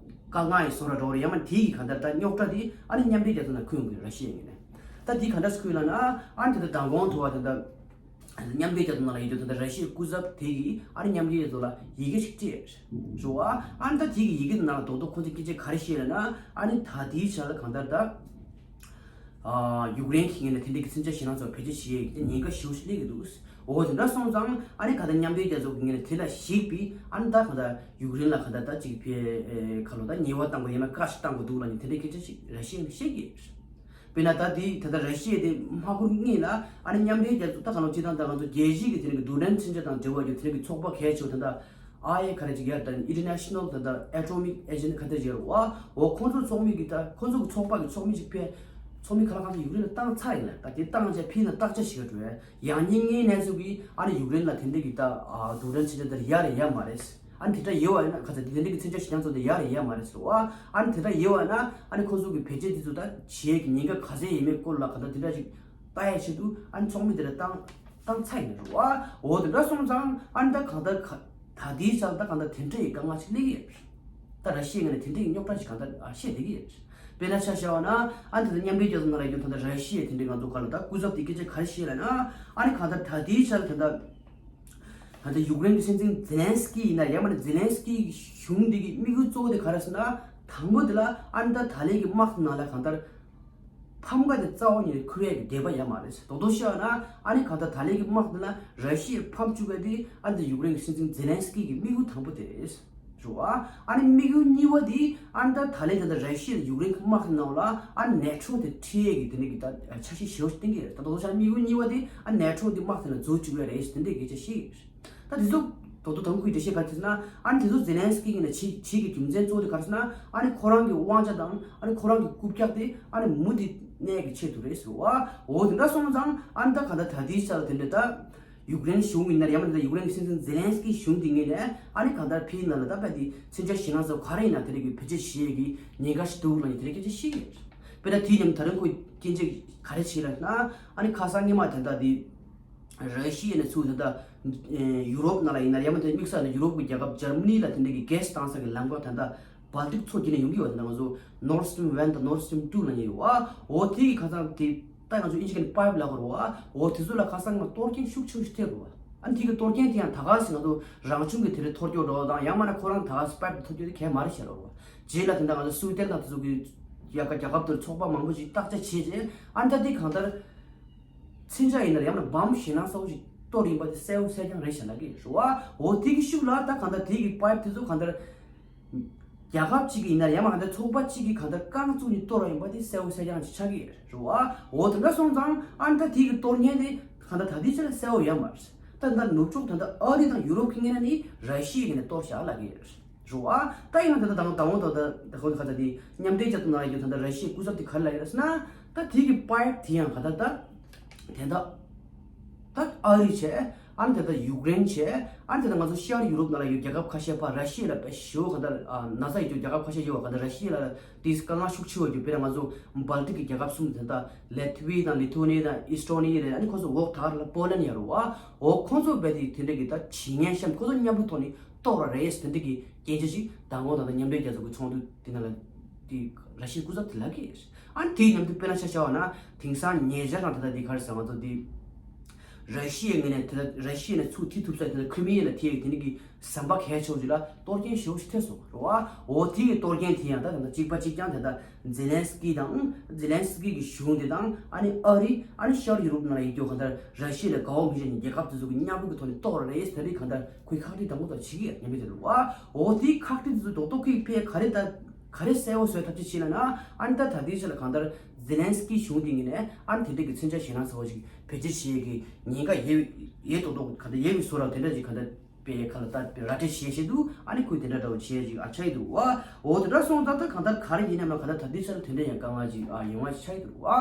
དཀའ་ངལ་ཡི་བཟོ་འདྲ་འགྲོ་རེད། ཡང་མ་དེ་གི་གང་ལྟར་ད་རྙོག་དྲ་དེ་ཨ་ནི་མཉམ་འབྲེལ་རྒྱལ་ཚོགས་ནང་འཁོད་ཡོང་གི་ར་ཤི་ཡའི་ངོས་ནས། ད་དེ་ག་འདྲ་ཞིག་ལབ་ན་ཨ་ནི་ད་ལྟ་མདང་དགོང་ཐོག་ད་ལྟ་མཉམ་འབྲེལ་རྒྱལ་ཚོགས་ནང་ལ་ཡོད་དུས་ད་ལྟ་ར་ཤི་ཡའི་སྐུ་ཚབ་དེ་གིས་ཨ་ནི་མཉམ་འབྲེལ་རྒྱལ་ཚོགས་ལ་ཡི་གེ་ཞིག་སྤྲད་རེད་བ། ཨ་ནི་ད་དེ་གི་ཡི་གེ་ནང་ལ་རྡོག་རྡོག་ཁོ་ཚོས་སྐད་ཆ་ག་རེ་བཤད་ལབ་ན། ཨ་ནི་ད་ལྟའི་ཆར་གང་ལྟར་ད་ཨ་ཡུཀ་རེན་གྱི་ངོས་ནས་དེ་འདྲའི་གི་མཚོན་ཆ་ཞེད་སྣང་ཚ་བོ་བེད་སྤྱོད་བྱེད་ཡས་ཀྱི་ཉེན་ཁ་ཞེ་པོ་ཞིག་སླེབས་ཀྱི་འདུག་འོ་དེ་འདྲ་སོང་ཙང་ཨ་ནི་ག་ད་མཉམ་འབྲེལ་རྒྱལ་ཚོགས་ཀྱི་ངོས་ནས་དེ་ལ་གཞིགས་པའི་ཨ་ནི་ད་གང་ལྟར་ཡུཀ་རེན་ལ་གང་ལྟར་ད་ཅིག་ཕེ་ཁ་ལོ་ད་ཉེས་པ་བཏང་དགོས་ཡིན་ན་བཀག་ཆ་བཏང་དགོས་འདུག་ལབ་ནས་དེ་འདྲའི་སྐད་ཆ་ཞིག་ར་ཤི་ཡས་ནས་བཤད་ཀྱི་ཡོད། དཔེར་ན་ད་དེ་ད་ལྟ་ར་ཤི་ཡ་དེ་མ་འགོར་སྔོན་ལ་ཨ་ནི་མཉམ་འབྲེལ་རྒྱལ་ཚོགས་ད་གང་ལ་སྤྱི་བཏང་ད་ང་ཚོ་རྒྱལ་སྤྱི་གི་དེ་རིང་གི་རྡུལ་ཕྲན་མཚོན་ཆ་དང་འབྲེལ་བ་ཡོད་དེ་རིང་གི་ཚོགས་པ་གལ་ཆེ་བ་ད་ལྟ་ཨ་ཡེ་ག་རེ་ཅིག་ཡར་ད་International ད་ལྟ་Atomic Agency ག་དེ་ཅིག་ཡོད་རེད་བ། འོ་ཁོང་ཚོ་ཚོགས་མི་གི་ད་ཁོང་ཚོ་གི་ཚོགས་པ་གི་ཚོགས་མི་ཅིག་ཕེ་ཚོགས་མི་ག་ལ་གང་ཚོ་ཡུཀ་རེན་ལ་བཏང་ཚར་ཡིན་ལ། ད་དེ་བཏང་རྗེས་ཕེ་ན་བརྟག་དཔྱད་བྱེད་ག་འགྲོ་ཡ། ཡང་སྙིང་ངའི་གནས་ཚུལ་གི་ཨ་ནི་ཡུཀ་རེན་ལ་དེ་འདྲ་གི་ད་ཨ་རྡུལ་ཕྲན་མཚོན་ཆ་དེར་ཡ་རེད་ཡ་མ་རེད། ཨ་ནི་དེ་འདྲ་ཡོད་བ་ཡིན་ན་ག་ཚ་དེ་འདྲ་གི་མཚོན་ཆ་ཞིག་ཀྱང་ཚོ་དེ་ཡ་རེད་ཡ་མ་རེད་ཟེར་བ། ཨ་ནི་དེ་འདྲ་ཡོད་བ་ན་ཨ་ནི་ཁོ་ཚོ་གི་བེད་སྤྱོད་དེ་ཚོ་ད་བྱེད་ཀྱི་ཉེན་ཁ་ག་ཚད་ཡིན་མིན་སྐོར་ལ་ག་ད་དེ་འདྲ་ཞིག་ལྟ་ཡ་ཆེད་དུ་ཨ་ནི་ཚོགས་མི་དེ་འདྲ་བཏང་བཏང་ཚར་ཡིན་རེད་བ། འོ་དེ་འདྲ་སོང་ཙང་ཨ་ནི་ད་གང་ལྟར་ག་ད་དེའི་ཆར་ད་གང་ལྟར་དེ་འདྲ་ཡི་དཀའ་ངལ་ཞིག་སླེབས་ཀྱི་ཡོད་རེད། ད་ར་ཤི་ཡའི་ངོས་ནས་དེ་འདྲ་ཡི་རྙོག་དྲ་ཞིག་གང་ལྟར་ཨ་བཤད་བསྡད་ཀྱི་ཡོད་རེད། དཔེར་ན་ཆ་བཞག་པ་ན་ཨ་ནི་ད་ལྟ་མཉམ་འབྲེལ་རྒྱལ་ཚོགས་ནང་ལ་ཡོད་ད་ལྟ་ར་ཤི་ཡའི་དེ་འདྲའི་ང་ཚོ་ག་ལ་ད་སྐུ་ཚབ་དེ་སྐད་ཆ་ག་རེ་བཤད་ལབ་ན། ཨ་ནི་གང་ལྟར་ད་དེའི་ཆར་ད་ལྟ། ད་ལྟ་ཡུཀ་རེན་གྱི་སྲིད་འཛིན་ཛེ་ལན་སི་ཀི་ཡིན་ན་ཡང་མིན་ན་ཛེ་ལན་སི་ཀི་གི་གཞུང་འདི་གི་དམིགས་ཡུལ་གཙོ་བོ་དེ་ག་རེ་ཟེར་ན། དང་པོ་དེ་ལ་ཨ་ནི་ད་ད་ལན་གྱི་དམག་དེ་ནང་ལ་གང་ལྟར་ཕམ་ཁ་དེ་རྩ་བ་ཉིད་ནས་ཁུར་ཡས་ཀྱི་འདོད་པ་ཡོད་མ་རེད། རྡོག་རྡོག་བཤད་ན་ཨ་ནི་གང་ལྟར་ད་ལན་གྱི་དམག་དེ་ལ་ར་ཤི་ཡས་ཕམ་བཅུག་ཡས་དེ་ཨ་ནི་ད་ཡུཀ་རེན་གྱི་སྲིད་འཛིན་ཛེ་ལན་སི་ཀི་གི་དམིགས་ཡུལ་དང་པོ་དེ་རེད། རེད་བ། ཨ་ནི་དམིགས་ཡུལ་གཉིས་པ་དེ་ཨ་ནི་ད་ད་ལན་ད་ལྟ་ར་ཤི་ཡས་ཡུཀ་རེན་གྱི་དམག་གི་ནང་ལ་ཨ་ནི་ནེ་ཊོ་དེ་ཁྲིད་ཡས་ཀྱི་དེ་འདྲ་གི་ད་འཆར་གཞི་ཞེ་པོ་ཞིག་བཏིང་གི་རེད། ད་རྡོག་རྡོག་བཤད་ན་དམིགས་ཡུལ་གཉིས་པ་དེ་ཨ་ནི་ནེ་ཊོ་དེ་དམག་དེ་ལ་འཛུལ་བཅུག་ཡས་རེད་ཟེར་དེ་འདྲའི་སྐད་ཆ་བཤད་ཀྱི་རེད། ད་དེ་ཚོ་རྡོག་རྡོག་དང་པོ་གི་འགྲེལ་བཤད་ག་རེ་ཟེར་ན། ཨ་ནི་དེ་ཚོ་ཛེ་ལན་སི་ཀི་གིས་ནི་བྱེད་བྱེད་ཀྱི་རྒྱུ་མཚན་གཙོ་བོ་དེ་ག་རེ་ཟེར་ན། ཨ་ནི་ཁོ་རང་གི་དབང་ཆ་དང་ཨ་ནི་ཁོ་རང་གི་རྐུབ་བཀྱག་དེ་ཨ་ནི་མུ་མཐུད་གནས་ཀྱི་ཆེད་དུ་རེད་ཟེར་བ། འོ་དེ་འདྲ་སོང་ཙང་ཨ་ནི་ད་གང་ལྟར་ད་ལྟའི་ཆར་དེ་འདྲ་ད་ཡུཀ་རེན་གཞུང་ཡིན་ན་ཡང་མིན་ན་ཡུཀ་རེན་གྱི་སྲིད་འཛིན་ཛེ་ལན་སི་ཀི་གཞུང་དེ་ངོས་ནས་ཨ་ནི་གང་ལྟར་ཕིའི་ནང་ལ་ད་ཕ་དེ་མཚོན་ཆ་ཞེད་སྣང་ཚ་བོ་ག་རེ་ཡིན་ན་དེ་འདྲ་གི་བེད་སྤྱོད་བྱེད་ཀྱི་ཉེན་ཁ་ཞིག་འདུག་ལབ་ནས་དེ་འདྲ་སྐད་ཆ་བཤད་ཀྱི་ཡོད། དཔེར་ན་དེའི་མཉམ་དུ་ད་རིང་ཁོས་སྐྱོན་བརྗོད་ག་རེ་བྱས་ལབ་ན། ཨ་ནི་ཁ་སང་སྔོན་མ་དེ་འདྲ་དེ། ར་ཤི་ཡ་ནས་ཚུར་ད་ལྟ་ཡུ་རོབ་ནང་ལ་ཡིན་ན་ཡང་མིན་ན་དམིགས་བསལ་ནས་ཡུ་རོབ་ཀྱི་རྒྱལ་ཁབ་འཇར་མ་ནི་ལ་དེ་འདྲ་གི་གྷེ་སི་བཏང་ས་གི་ལམ་ཁ་ད་ལྟ་སྦལ་ཏིག་མཚོ་བརྒྱུད་ནས་ཡོང་གི་ཡོད་པ་དེ་འདྲ་ང་ཚོ་Nord Stream one དང་Nord Stream two ལབ་མཁན་ཡོད་པ། འོ་དེ་གི་ཁ་སང་དེ་ད་ང་ཚོ་དབྱིན་ཇི་སྐད་ནས་པའིབ་ལབ་ཀྱི་རེད་པ། འོ་དེ་ཚོ་ལ་ཁ་སང་ང་གཏོར་སྐྱོན་ཤུགས་ཆེ་ཤོས་ཐེབས་རེད་པ། ཨ་ནི་དེ་གི་གཏོར་སྐྱོན་དེ་ཡང་ད་ག་སེ་ང་ཚོ་རང་བྱུང་གི་དེ་འདྲ་འཐོར་སྐྱོད་འགྲོ་བ་དང་ཡང་མིན་ན་ཁོ་རང་ད་ག་སེ་པའིབ་དེ་འཐོར་སྐྱོད་དེ་གས་མ་རེད་བཤད་རེད་པ། རྗེས་ལ་དེ་འདྲ་ང་ཚོ་སུའི་ཏན་དང་དེ་ཚོ་གི་ཡ་ག་རྒྱལ་ཁབ་དེར་ཚོགས་པ་མང་པོ་ཞིག་བརྟག་དཔྱད་བྱས་རྗེས་ཨ་ནི་ད་དེ་གང་ལྟར། མཚོན་ཆ་ཡིན་ན་ཡང་ན་བམ་ཞེད་སྣང་ཚ་བོ་ཞིག་གཏོར་ཡིན་པ་དེ་གསལ་བོ་གསལ་རྐྱང་རེད་བཤད་ན་གི་རེད་བ། འོ་དེ་གི་ཤུགས་ལ་ད་གང་ལྟར་དེ་གི་པའིབ་དེ་ཚོ་གང་ལྟར་རྒྱལ་ཁབ་གཅིག་གི་ཡིན་ན་ཡང་མ་གང་ལྟར་ཚོགས་པ་གཅིག་གི་གང་ལྟར་རྐང་བཙུགས་ནས་གཏོར་བ་ཡིན་པ་དེ་གསལ་བོ་གསལ་རྐྱང་ཞིག་ཆགས་ཀྱི་རེད་བ། འོ་དེ་འདྲ་སོང་ཙང་ཨ་ནི་ད་དེ་གི་གཏོར་མཁན་དེ་གང་ལྟར་ད་ལྟའི་ཆ་ལ་གསལ་བོ་ཡོད་མ་རེད། ད་ད་ནུབ་ཕྱོགས་ད་ལྟ་ཨ་རི་དང་ཡུ་རོབ་ཀྱི་ངོས་ནས་ནི་ར་ཤི་ཡའི་ངོས་ནས་གཏོར་བཞག་ལབ་ཀྱི་རེད། རེད་བ། ད་ཡིན་ན་ད་ལྟ་དང་དང་པོ་ད་ལྟ་ད་ཁོ་ཁ་ཚ་དེ་མཉམ་འབྲེལ་རྒྱལ་ཚོགས་ནང་ལ་ཡོད་ད་ལྟ་ར་ཤི་ཡའི་སྐུ་ཚབ་དེ་ག་རེ་ལབ་ཡོད་ཟེར་ན། ད་དེ་གི་པའིབ་དེ་ཡང་ག་ད་ད་དེ་ད་ད་ཨ་རི་བྱས། ཨ་ནི་དེ་ད་ཡུཀ་རེན་བྱས། ཨ་ནི་དེ་ད་ང་ཚོ་ཤར་ཡུ་རོབ་ནང་ལ་ཡོད་རྒྱལ་ཁབ་ཁ་ཤས་ཕར་ར་ཤི་ཡ་ལ་དཔེ་ཞེ་པོ་ག་ད་ན་ཚ་ཡོད་རྒྱུ་རྒྱལ་ཁབ་ཁ་ཤས་ཡོད་པ་ག་ད་ར་ཤི་ཡ་ལ་དེ་དཀའ་ངལ་ཤུགས་ཆེ་བ་རྒྱུ། དཔེར་ན་ང་ཚོ་སྦལ་ཏིག་གི་རྒྱལ་ཁབ་གསུམ་དེ་ད་ལེ་ཐི་ཝི་ཡ་དང་ལི་ཐུ་ཝེ་ནི་ཡ་དང་ཨི་སི་ཊོ་ནི་ཡ་རེད། ཨ་ནི་ཁོ་ཚོ་འོག་ད་ག་རེ་ལ་པོ་ལན་ཡ་རེད་བ། འོ་ཁོ་ཚོ་རྦད་དེ་དེ་འདྲ་གི་ད་བྱེད་མཁན་གཤམ་ཁོ་ཚོ་མཉམ་པོ་ཐོག་ནས་གཏོར་བ་རེད་ཟེར་དེ་འདྲ་གི་སྐད་ཆ་ཞིག་མདང་དགོང་ད་ལྟ་མཉམ་འབྲེལ་རྒྱལ་ཚོགས་ཀྱི་ཚོགས་འདུ་དེ་ནང་ལ་དེ་ ར་ཤི་ཡའི་སྐུ་ཚབ་དེ་ལབ་ཀྱི་ཡོད་རེད། ཨ་ནི་དེའི་མཉམ་དུ་དཔེར་ན་ཆ་བཞག་པ་ན་དེང་སང་ཉེ་ཆར་ནང་ད་ལྟ་འདི་ག་རེ་ཟེར་ང་ཚོ་འདི་ར་ཤི་ཡའི་ངོས་ནས་དེ་ལ་ར་ཤི་ཡ་ནས་ཚུར་ཐེ་ཐུབ་ས་དེ་ལ་ཁི་རི་མི་ཡ་ལ་ཐེ་ཡོད་དེ་ནི་གི་ཟམ་པ་གས་ཆོག་ཅིག་ལ་གཏོར་སྐྱོན་ཞེ་པོ་ཞིག་ཐེབས་སོང་རེད་བ། འོ་དེ་གི་གཏོར་སྐྱོན་དེ་ཡང་ད་ད་གཅིག་པ་གཅིག་རྐྱང་དེ་ད་ཛེ་ལན་སི་ཀི་དང་ཛེ་ལན་སི་ཀི་གི་གཞུང་དེ་དང་ཨ་ནི་ཨ་རི་ཨ་ནི་ཤར་ཡུ་རོབ་ནང་ལ་ཡོད་རྒྱུ་གང་ལྟར་ར་ཤི་ཡ་ལ་དགའ་བོ་མི་བྱེད་ནས་རྒྱལ་ཁབ་དེ་ཚོ་གི་མཉམ་རུབ་ཀྱི་ཐོག་ནས་གཏོར་རེད་ཟེར་རེད། གང་ལྟར་ཁོའི་ཁག་དཀྲིས་དང་པོ་དང་བྱེད་ཀྱི་ཡོད་ཉམས་མི་དེ་རེད་བ། འོ་དེའི་ཁག་དཀྲིས་དེ་ཚོ་རྡོག་རྡོག་ཁོས་ཕེ་ག་རེ་ད་ག་རེ་གསལ་བོ་བཟོས་ཐབས་ཅིག་བྱས་ན་ན་ཨ་ནི་ད་ད་ལྟའི་ཆ་ལ་གང་ལྟར་ཛེ་ལན་སི་ཀི་གཞུང་དེ་ངོས་ནས་ཨ་ནི་དེ་འདྲ་གི་མཚོན་ཆ་ཞེད་སྣང་ཚ་བོ་ཞིག་བེད་སྤྱོད་བྱེད་ཀྱི་ཉེན་ཁ་ཡོད་ཡོད་རྡོག་རྡོག་གང་ལྟར་ཡོད་པའི་བཟོ་འདྲ་དེ་འདྲ་ཞིག་གང་ལྟར་པའི་ཁ་ལ་ད་ར་སྤྲོད་བྱེད་བཞིན་འདུག་ཨ་ནི་ཁོས་དེ་འདྲ་འདྲ་བོ་བྱེད་ཅིག་ཨ་ཆགས་ཀྱི་འདུག་བ། འོ་དེ་འདྲ་སོང་ཙང་ད་གང་ལྟར་ག་རེ་ཡིན་ནའི་མ་གང་ལྟར་ད་ལྟའི་ཆར་དེ་འདྲ་ཡང་དཀའ་ངལ་ཅིག་ཨ་ཡོང་བ་ཞིག་ཆགས་ཀྱི་འདུག་བ།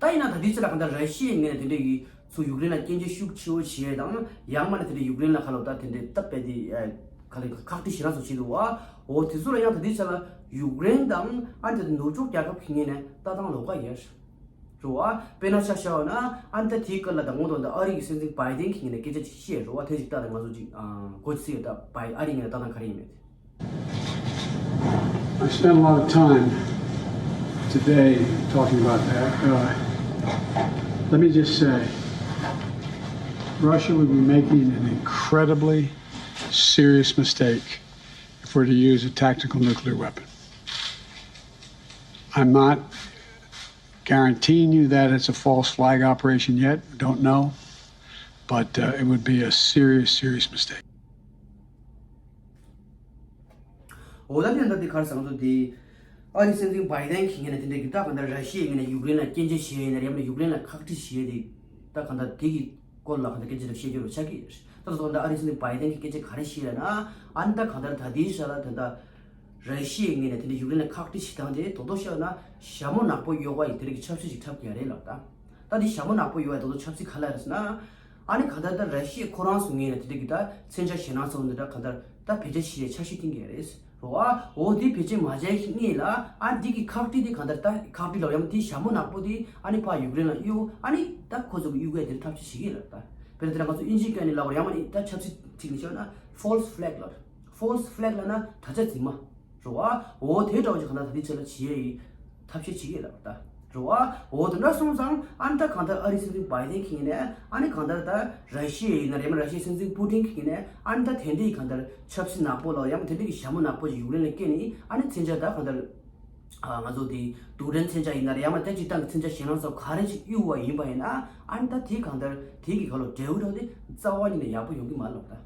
ད་ཡིན་ན་ད་ལྟའི་ཆར་ལ་གང་ལྟར་ར་ཤི་ཡའི་ངོས་ནས་དེ་འདྲ་གི་ཚུར་ཡུཀ་རེན་ལ་སྐྱོན་བརྗོད་ཤུགས་ཆེ་བོ་བྱེད་ཡས་དང་ཡང་མིན་ན་དེ་འདྲ་ཡུཀ་རེན་ལ་ཁ་ལོ་ད་དེ་འདྲ་སྟབས་བདེ་ཨ་ག་ལེ་ཁག་དཀྲིས་ཞེད་སྣང་ཚ་བོ་བྱེད་འདུག་བ། འོ་དེ་ཚོ་ལ་ཡང་ད་ལྟའི་ཆར་ལ་ཡུཀ་རེན་དང་ཨ་ནི་དེ་ནུབ་ཕྱོགས་རྒྱལ་ཁབ་ཀྱི་ངོས་ནས་ལྟ་སྟངས་ལོགས་ཀ་ཡོད་རེད་བ། དཔེར་ན་ཆ་བཞག་པ་ན་ཨ་ནི་ད་དེའི་སྐོར་ལ་ད་ངོ་ཐོག་ད་ཨ་རི་གི་སྲིད་འཛིན་བྷའི་ཏན་གྱི་ངོས་ནས་སྐད་ཆ་ཅིག་བཤད་རེད་བ། དེ་ཅིག་ལྟ་ད་ང་ཚོ་ཅིག་གོ་ཅི་སྲིད་ཡོད་ད་བྷའི་ཨ་རི་ངོས་ནས་ལྟ་སྟངས་ག་རེ་ཡིན་མེད། I spent a lot of time today talking about that. Uh, let me just say, Russia would be making an incredibly serious mistake if we're to use a tactical nuclear weapon. I'm not guaranteeing you that it's a false flag operation yet. Don't know. But uh, it would be a serious, serious mistake. འོ་ད་དེ་འདྲ་དེ་ག་རེ་ཟེར་ང་ཚོ་དེ་ཨ་རིའི་སྲིད་འཛིན་བྷའི་ཏན་གྱི་ངོས་ནས་དེ་འདྲ་གི་ད་གང་ལྟར་ར་ཤི་ཡའི་ངོས་ནས་ཡུཀ་རེན་ལ་སྐྱོན་བརྗོད་བྱས་ཡིན་ན་རེད་ཡང་ན་ཡུཀ་རེན་ལ་ཁག་དཀྲི་བྱས་ཏེ་ད་གང་ལྟར་དེ་གི་སྐོར་ལ་གང་ལྟར་སྐད་ཆ་རེ་བཤད་རྒྱུ་རུ་ཆགས་ཀྱི་ཡོད་རེད། ད་ད་ད་ཨ་རིའི་སྲིད་འཛིན་བྷའི་ཏན་གྱི་སྐད་ཆ་ག་རེ་བཤད་ལབ་ན་ཨ་ནི་ད་གང་ལྟར་ད་ལྟའི་ཆ་ལ་ད་ལྟ་ར་ཤི་ཡའི་ངོས་ནས་དེ་འདྲ་ཡུཀ་རེན་ལ་ཁག་དཀྲི་བྱེད་སྟངས་དེ་རྡོག་རྡོག་བཤད་ན་ཞྭ་མོ་ནག་པོ་གཡོག་པ་ཡི་དེ་རིགས་ཀྱི་ཆབ་སྲིད་ཅིག་འཁྲབ་ཀྱི་ཡ་རེད་ལབ་ད། ད་དེ་ཞྭ་མོ་ནག་པོ་གཡོག་པ་ཡི་རྡོག་རྡོག་ཆབ་སྲིད་ག་ལ་རེད་ཟེར་ན། ཨ་ནི་གང་ལྟར་ད་ར་ཤི་ཡ་ཁོ་རང་ཚོ་ངོས་ནས་དེ་འདྲ་གི་ད་མཚོན་ཆ་ཞེད་སྣང་ཚ་བོ་འདི་འདྲ་གང་ལྟར་ད་བེད་སྤྱོད་བྱེད་ཡའི་འཆར་གཞི་བཏིང་གི་རེད་རོ། ཨ་འོ་དེ་བེད་སྤྱོད་མ་བྱས་ཤིག་ངེས་ལ་ཨ་འདི་གི་ཁག་དཀྲི་དེ་གང་ལྟར་ད་ཁག་དཀྲི་ལབ་ཡང་དེ་ཞྭ་མོ་ནག་པོ་དེ་ཨ་ནི་ཕ་ཡུཀ་རེན་ལ་གཡུག་ཨ་ནི་ད་ཁོ་ཚོ་གི་གཡུག་ཡ་དེར་ཐབས་ཤེས་བྱེད་ཀྱི་ལབ་ད། དཔེར་ན་དེ་ལ་ང་ཚོ་དབྱིན་ཇིའི་སྐད་ནས་ལབ་པར་ཡང་མ་ནི་ད་ཆབ་སྲིད་ཁྲིད་ནས་བཤད་ན་false flag ལབ། false flag ལབ་ན་དར་ཆ་འཛིན་མ། རེད་བ། འོ་དེ་འདྲ་བ་ཞིག་གང་ལྟར་ད་ལྟའི་ཆ་ལ་བྱེད་ཡས་ཡིན། ཐབས་ཤེས་བྱེད་ཀྱི་ཡོད་ལབ་ད། རེད་བ། འོ་དེ་འདྲ་སོང་ཙང་ཨ་ནི་ད་གང་ལྟར་ཨ་རིའི་སྲིད་འཛིན་བྷའི་ཏན་གྱི་ངོས་ནས་ཨ་ནི་གང་ལྟར་ད་ར་ཤི་ཡ་ཡིན་ན་རེད་མ་ར་ཤི་ཡའི་སྲིད་འཛིན་པུ་ཏིན་གྱི་ངོས་ནས་ཨ་ནི་ད་དེ་འདྲའི་གང་ལྟར་ཆབ་སྲིད་ནག་པོ་ལ་ཡང་དེ་འདྲའི་གི་ཞྭ་མོ་ནག་པོ་ཞིག་ཡུཀ་རེན་ལ་བསྐྱལ་ནས་ཨ་ནི་མཚོན་ཆ་ད་གང་ལྟར་ང་ཚོ་དེ་རྡུལ་ཕྲན་མཚོན་ཆ་ཡིན་ན་རེད་ཡང་མ་ད་སྤྱིར་བཏང་གི་མཚོན་ཆ་ཞེད་སྣང་ཚ་བོ་ག་རེ་ཞིག་གཡུག་པ་ཡིན་པ་ཡིན་ན་ཨ་ནི་ད་དེ་གང་ལྟར་དེ་གི་ག་ལོ་འབྲས་བུ་རག་དེ་རྩ་བ་ཉིད་ནས་ཡག་པོ་ཡོང་གི་མ་རེད་ལབ་ད།